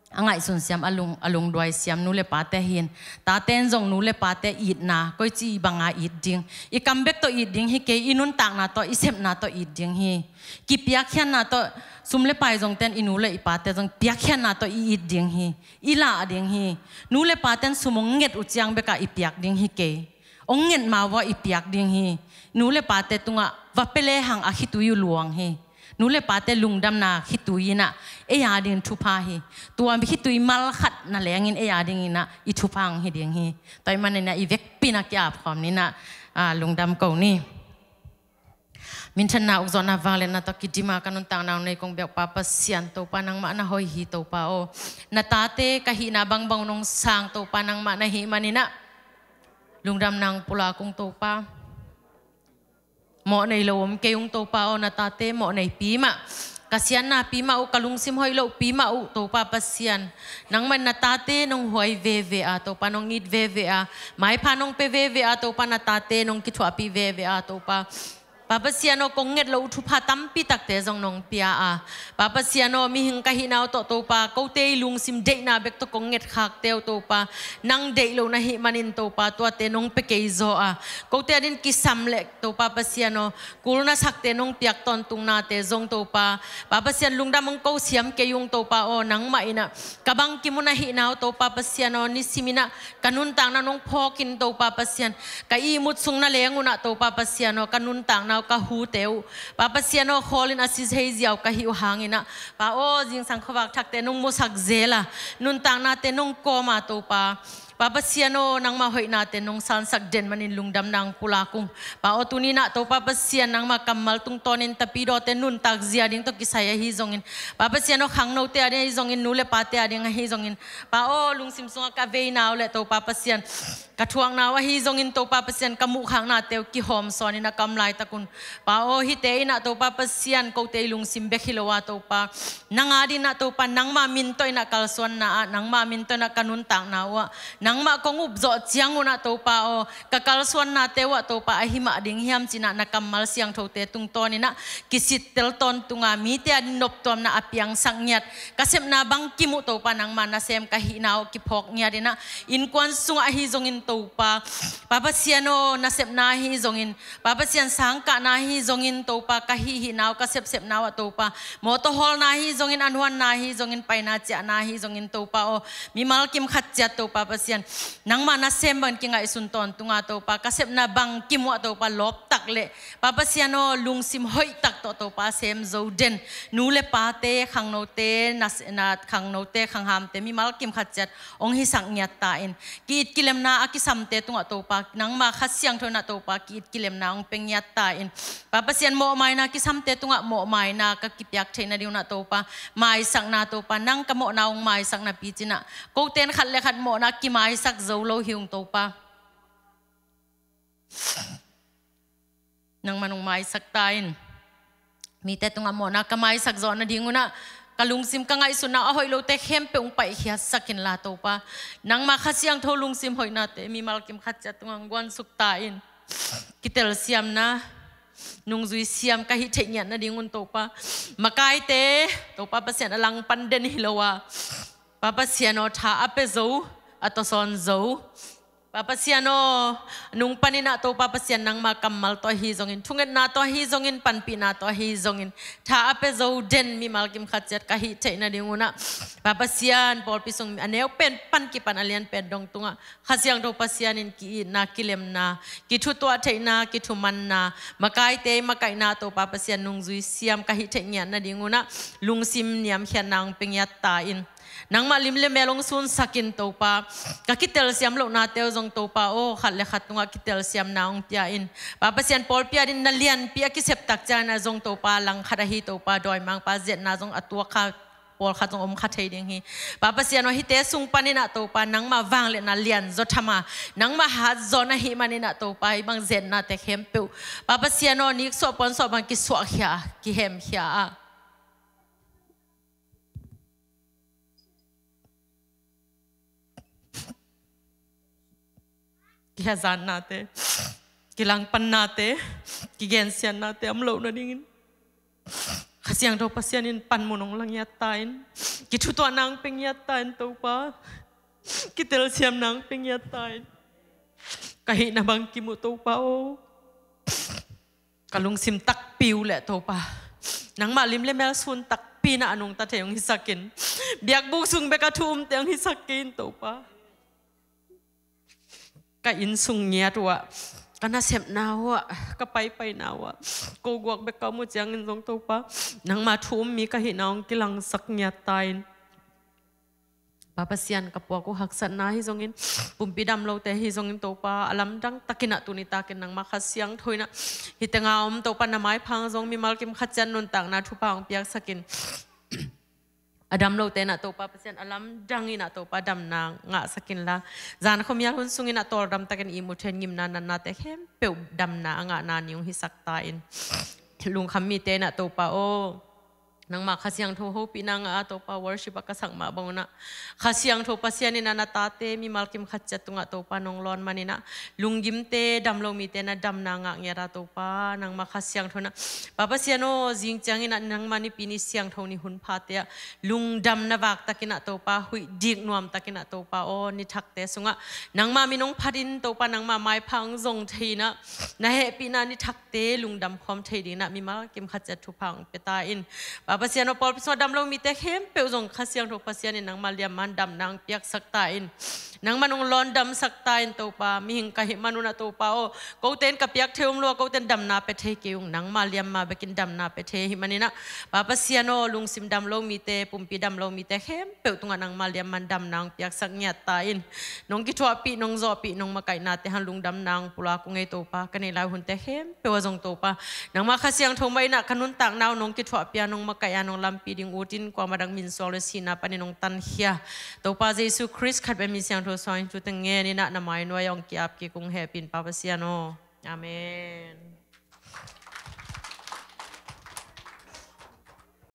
a ngaihsun siam, a lung, a lungduai siam nu le pate hi in. Tate in zong nu le pate itna koici banga it ding? I kam bek tawh it ding hi kei, i nuntakna tawh, i sepna tawh it ding hi. Kipiakkhiatna tawh, sum le pai zongte'n i nu le i pate zong piakkhiatna tawh i it ding hi, i lah ding hi. Nu le pate'n sum ong nget uh ciang bek ah i piak ding hi kei. Ong nget ma vua i piak ding hi. Nu le pate tungah va pia lehang a khitui uh luang hi. Nu le pate lungdamna khitui in ah ei a dingin thupha hi. Tua khitui mal khat na lengin ei a dingin ah i thupha ong hi ding hi. Tua ahih manin ah i vekpi-in ah ki-ap khawm ni in ah, ah, lungdam ko ni. Minthanna, ukzawhna, vangliatna tawh kidim a ka nuntakna ong nei kong biak Pa Pasian Topa, nangmah na hoih hi Topa aw. Na tate ka hihna bangbang nong sang Topa nangmah na hih manin ah lungdamna ong pulak ung Topa. Mawh nei lo om kei ung Topa aw, na tate mawh neipi mah, ka siatnapi mah uh, ka lungsim hoih lohpi mah uh Topa Pasian. Nangmah in na tate nong huai veve a Topa, nong it veve a, maipha nong pia veve a Topa, na tate nong kithuahpih veve a Topa, Pa Pasian aw, kong nget loh uh thupha tampi takte zong nong pia a, Pa Pasian aw, mihing ka hihna uh tawh Topa, kote i lungsim deihna bek tawh kong nget khakte uh Topa, nang deih loh na hih manin Topa, tuate nong pia kei zaw a, kote adingin kisam leh Topa Pasian aw, kul na sakte nong piak tawntungnate zong Topa, Pa Pasian, lungdam hong ko siam kei ung Topa aw, nangmah in ah ka bangkim uh na hihna uh Topa Pasian aw, nisimin ah ka nuntakna nong phawkin Topa Pasian, ka ihmut sung na leng un ah Topa Pasian aw, ka nuntakna uh, ka hute uh, Pa Pasian aw, khawlin a si thei ziau ka hih uh hangin ah, Pa aw, zingsang khuavak thakte nong musak zel a, nuntaknate nong kawm a Topa, Pa Pasian aw, nangmah hoihnate nong sansak den manin lungdamna hong pulak ung. Pa aw, tuni-in ah Topa Pasian, nangmah kammal tungtawnin tapidawte nuntak zia ding tawh kisai ahi zongin, Pa Pasian aw, khangnote ading ahi zongin, nu le pate ading ahi zongin, Pa aw, lungsim sungah ka veina uh le Topa Pasian, ka thuakna uh ahi zongin Topa Pasian, ka muhkhaknate uh kihawmsawnin ah ka om laitak un, Pa aw, hihte in ah Topa Pasian, kote i lungsim bek hi lo a Topa, nang adingin ah Topa, nangmah min tawh in ah kalsuanna ah, nangmah min tawh in ah ka nuntakna uh ah, nangmah kong up zawh ciangun ah Topa aw, ka kalsuannate uh ah Topa, ahi mah ding hiam ci-in ah na kammal siangthote tungtawnin ah kisittel tawntung a, mite adingin noptuamna a piangsak ngiat, ka sepna bangkim uh Topa, nangmah nasem ka hihna uh kiphawk ngiatin ah, innkuan sungah ahi zongin Topa, Pa Pasian aw, nasepna ahi zongin, Pa Pasian, sangkahna ahi zongin Topa, ka hihhihna uh, ka sepsepna uh ah Topa, mawtaw hawlna ahi zongin, an huanna ahi zongin, paina ciahna ahi zongin Topa aw, mimal kim khat ciat Topa Pasian, nangmah nasem bangin kingaihsun tawntung a Topa, ka sepna bangkim uh ah Topa, lawptak le, Pa Pasian aw, lungsim hoihtak tawh Topa, sem zo den nu le pate, khangnote, na, na, khangnote, khanghamte, mimal kim khat ciat hong hisak ngiat ta in. Ki-it kilemna a kisamte tungah Topa, nangmah Kha Siangtho in ah Topa, ki-it kilemna hong pia ngiat ta in. Pa Pasian, mawhmaina kisamte tungah mawhmaina ka kipiak theih nadingun ah Topa, maisakna Topa, nang ka mawhna hong maisak napi-in ah, kote in khat le khat mawhna kimaisak zo lo hi ung Topa. Nangmah hong maisak ta in. Mite tungah mawhna ka maisak zawh nadingun ah, ka lungsim, ka ngaihsutna a hoih lote khempeuh hong paihkhiatsak inla Topa, nangmah Kha Siangtho lungsim hoihnate mimal kim khat ciat tungah hong guansuk ta in. Kitelsiamna, nungzui siam ka hih theih ngiat nadingun Topa, makaite, Topa Pasian, a langpan den hi lo a, Pa Pasian aw, tha a pia zo, a tawsawn zo, Pa Pasian aw, nung panin ah Topa Pasian, nangmah kammal tawh ahi zongin, thungetna tawh ahi zongin, panpihna tawh ahi zongin, tha a pia zo den mimal kim khat ciat ka hih theih nadingun ah, Pa Pasian, pawlpi sung a neu pen pan kipan a lian pen dong tungah Kha Siangtho Pasian in ki-itna, kilemna, kithutuah theihna, kithumanna, makaite makaihna Topa Pasian, nungzui siam ka hih theih ngiat nadingun ah, lungsim niamkhiatna hong pia ngiat ta in. Nangmah lim le mel hong sunsak in Topa, ka kitelsiam lohnate uh zong Topa aw, khat le khat tungah kitelsiamna hong pia in. Pa Pasian, pawlpi adingin na lianpi a kisep tak ciangin ah zong Topa, langkhat ahi Topa, dawimangpa zetna zong a tuak kha, pawlkhat zong om kha thei ding hi. Pa Pasian aw, hihte sung panin ah Topa, nangmah vangliatna lianzaw tham a, nangmah hatzaw na hih manin ah Topa, hih bang zetnate khempeuh, Pa Pasian aw, niksuah puansuah bang kisuahkhia, kihemkhia a, kihazatnate, kilangpannate, kigensiatnate om loh nadingin, Kha Siangtho Pasian in panmun hong la ngiat ta in, kithutuahna hong pia ngiat ta in Topa, kitelsiamna hong pia ngiat ta in. Ka hihna bangkim uh Topa aw, ka lungsim takpi uh le Topa, nangmah lim le mel sun takpi in ah a nungta thei hong hisak in. Biakbuk sung bek a thu umte hong hisak kei in Topa. Ka inn sung ngiat uh ah, ka nasepna uh ah, ka paipaina uh ah, ko guak bek ka om uh ciangin zong Topa, nangmah thu um mi ka hihna hong kilangsak ngiat ta in. Pa Pasian, ka puak uh haksatna ahi zongin, pumpi dam lote ahi zongin Topa, a lamdang takin ah tuni takin nangmah Kha Siangtho in ah, hih tengah om Topa, na maipha ah zong mimal kim khat ciat nuntakna thupha hong piaksak in. A dam lote in ah Topa Pasian, a lamdang in ah Topa damna ngahsak inla, zan khuamial hun sungin ah tawldam takin ihmu thei-in ngimna natnate khempeuh damna a ngahna ni hong hisak ta in. Lungkham mite in ah Topa aw, Nangmah Kha Siangtho hopihna ngah a Topa, worship a ka sak mah bangun ah, Kha Siangtho Pasian in ah na tate mimal kim khat ciat tungah Topa nong lawn manin ah, lunggimte, dam lo mite na damna ngah ngiat a Topa, nangmah Kha Siangtho in ah, Pa Pasian aw, zing ciangin ah nangmah Nipi ni siangtho ni hun phate ah lungdamna vak takin ah Topa, huih dik nuam takin ah Topa aw, ni thakte sungah nangmah min hong phatin Topa, nangmah maipha hong zong thei in ah, na hehpihna ni thakte lungdam khawm thei dingin ah mimal kim khat ciat thupha hong pia ta in. Pa Pasian aw, pawlpi sungah dam lo mite khempeuh zong Kha Siangtho Pasian in nangmah liamman damna hong piaksak ta in. Nangmah hong lawn damsak ta in Topa, mihing ka hih manun ah Topa aw, kote in ka piak thei om lo a, kote in damna pia thei kei ung, nangmah liamma bekin damna pia thei ahih manin ah, Pa Pasian aw, lungsim dam lo mite, pumpi dam lo mite khempeuh tungah nangmah liamman damna hong piaksak ngiat ta in. Nong kithuahpih, nong zawhpih, nong makaihnate hang lungdamna hong pulak ung ei Topa, ka neih lai hunte khempeuh ah zong Topa, nangmah Kha Siangtho mah in ah ka nuntakna uh nong kithuahpih a, nong makaih a, nong lampi ding ut in, kuamah dang min suang le sihna panin nong tankhia, Topa Jesu Khrist khat bek min siangtho suangin thute ngen in ah na mai nuai ah hong ki-ap kik ung, hehpih in Pa Pasian aw. Amen.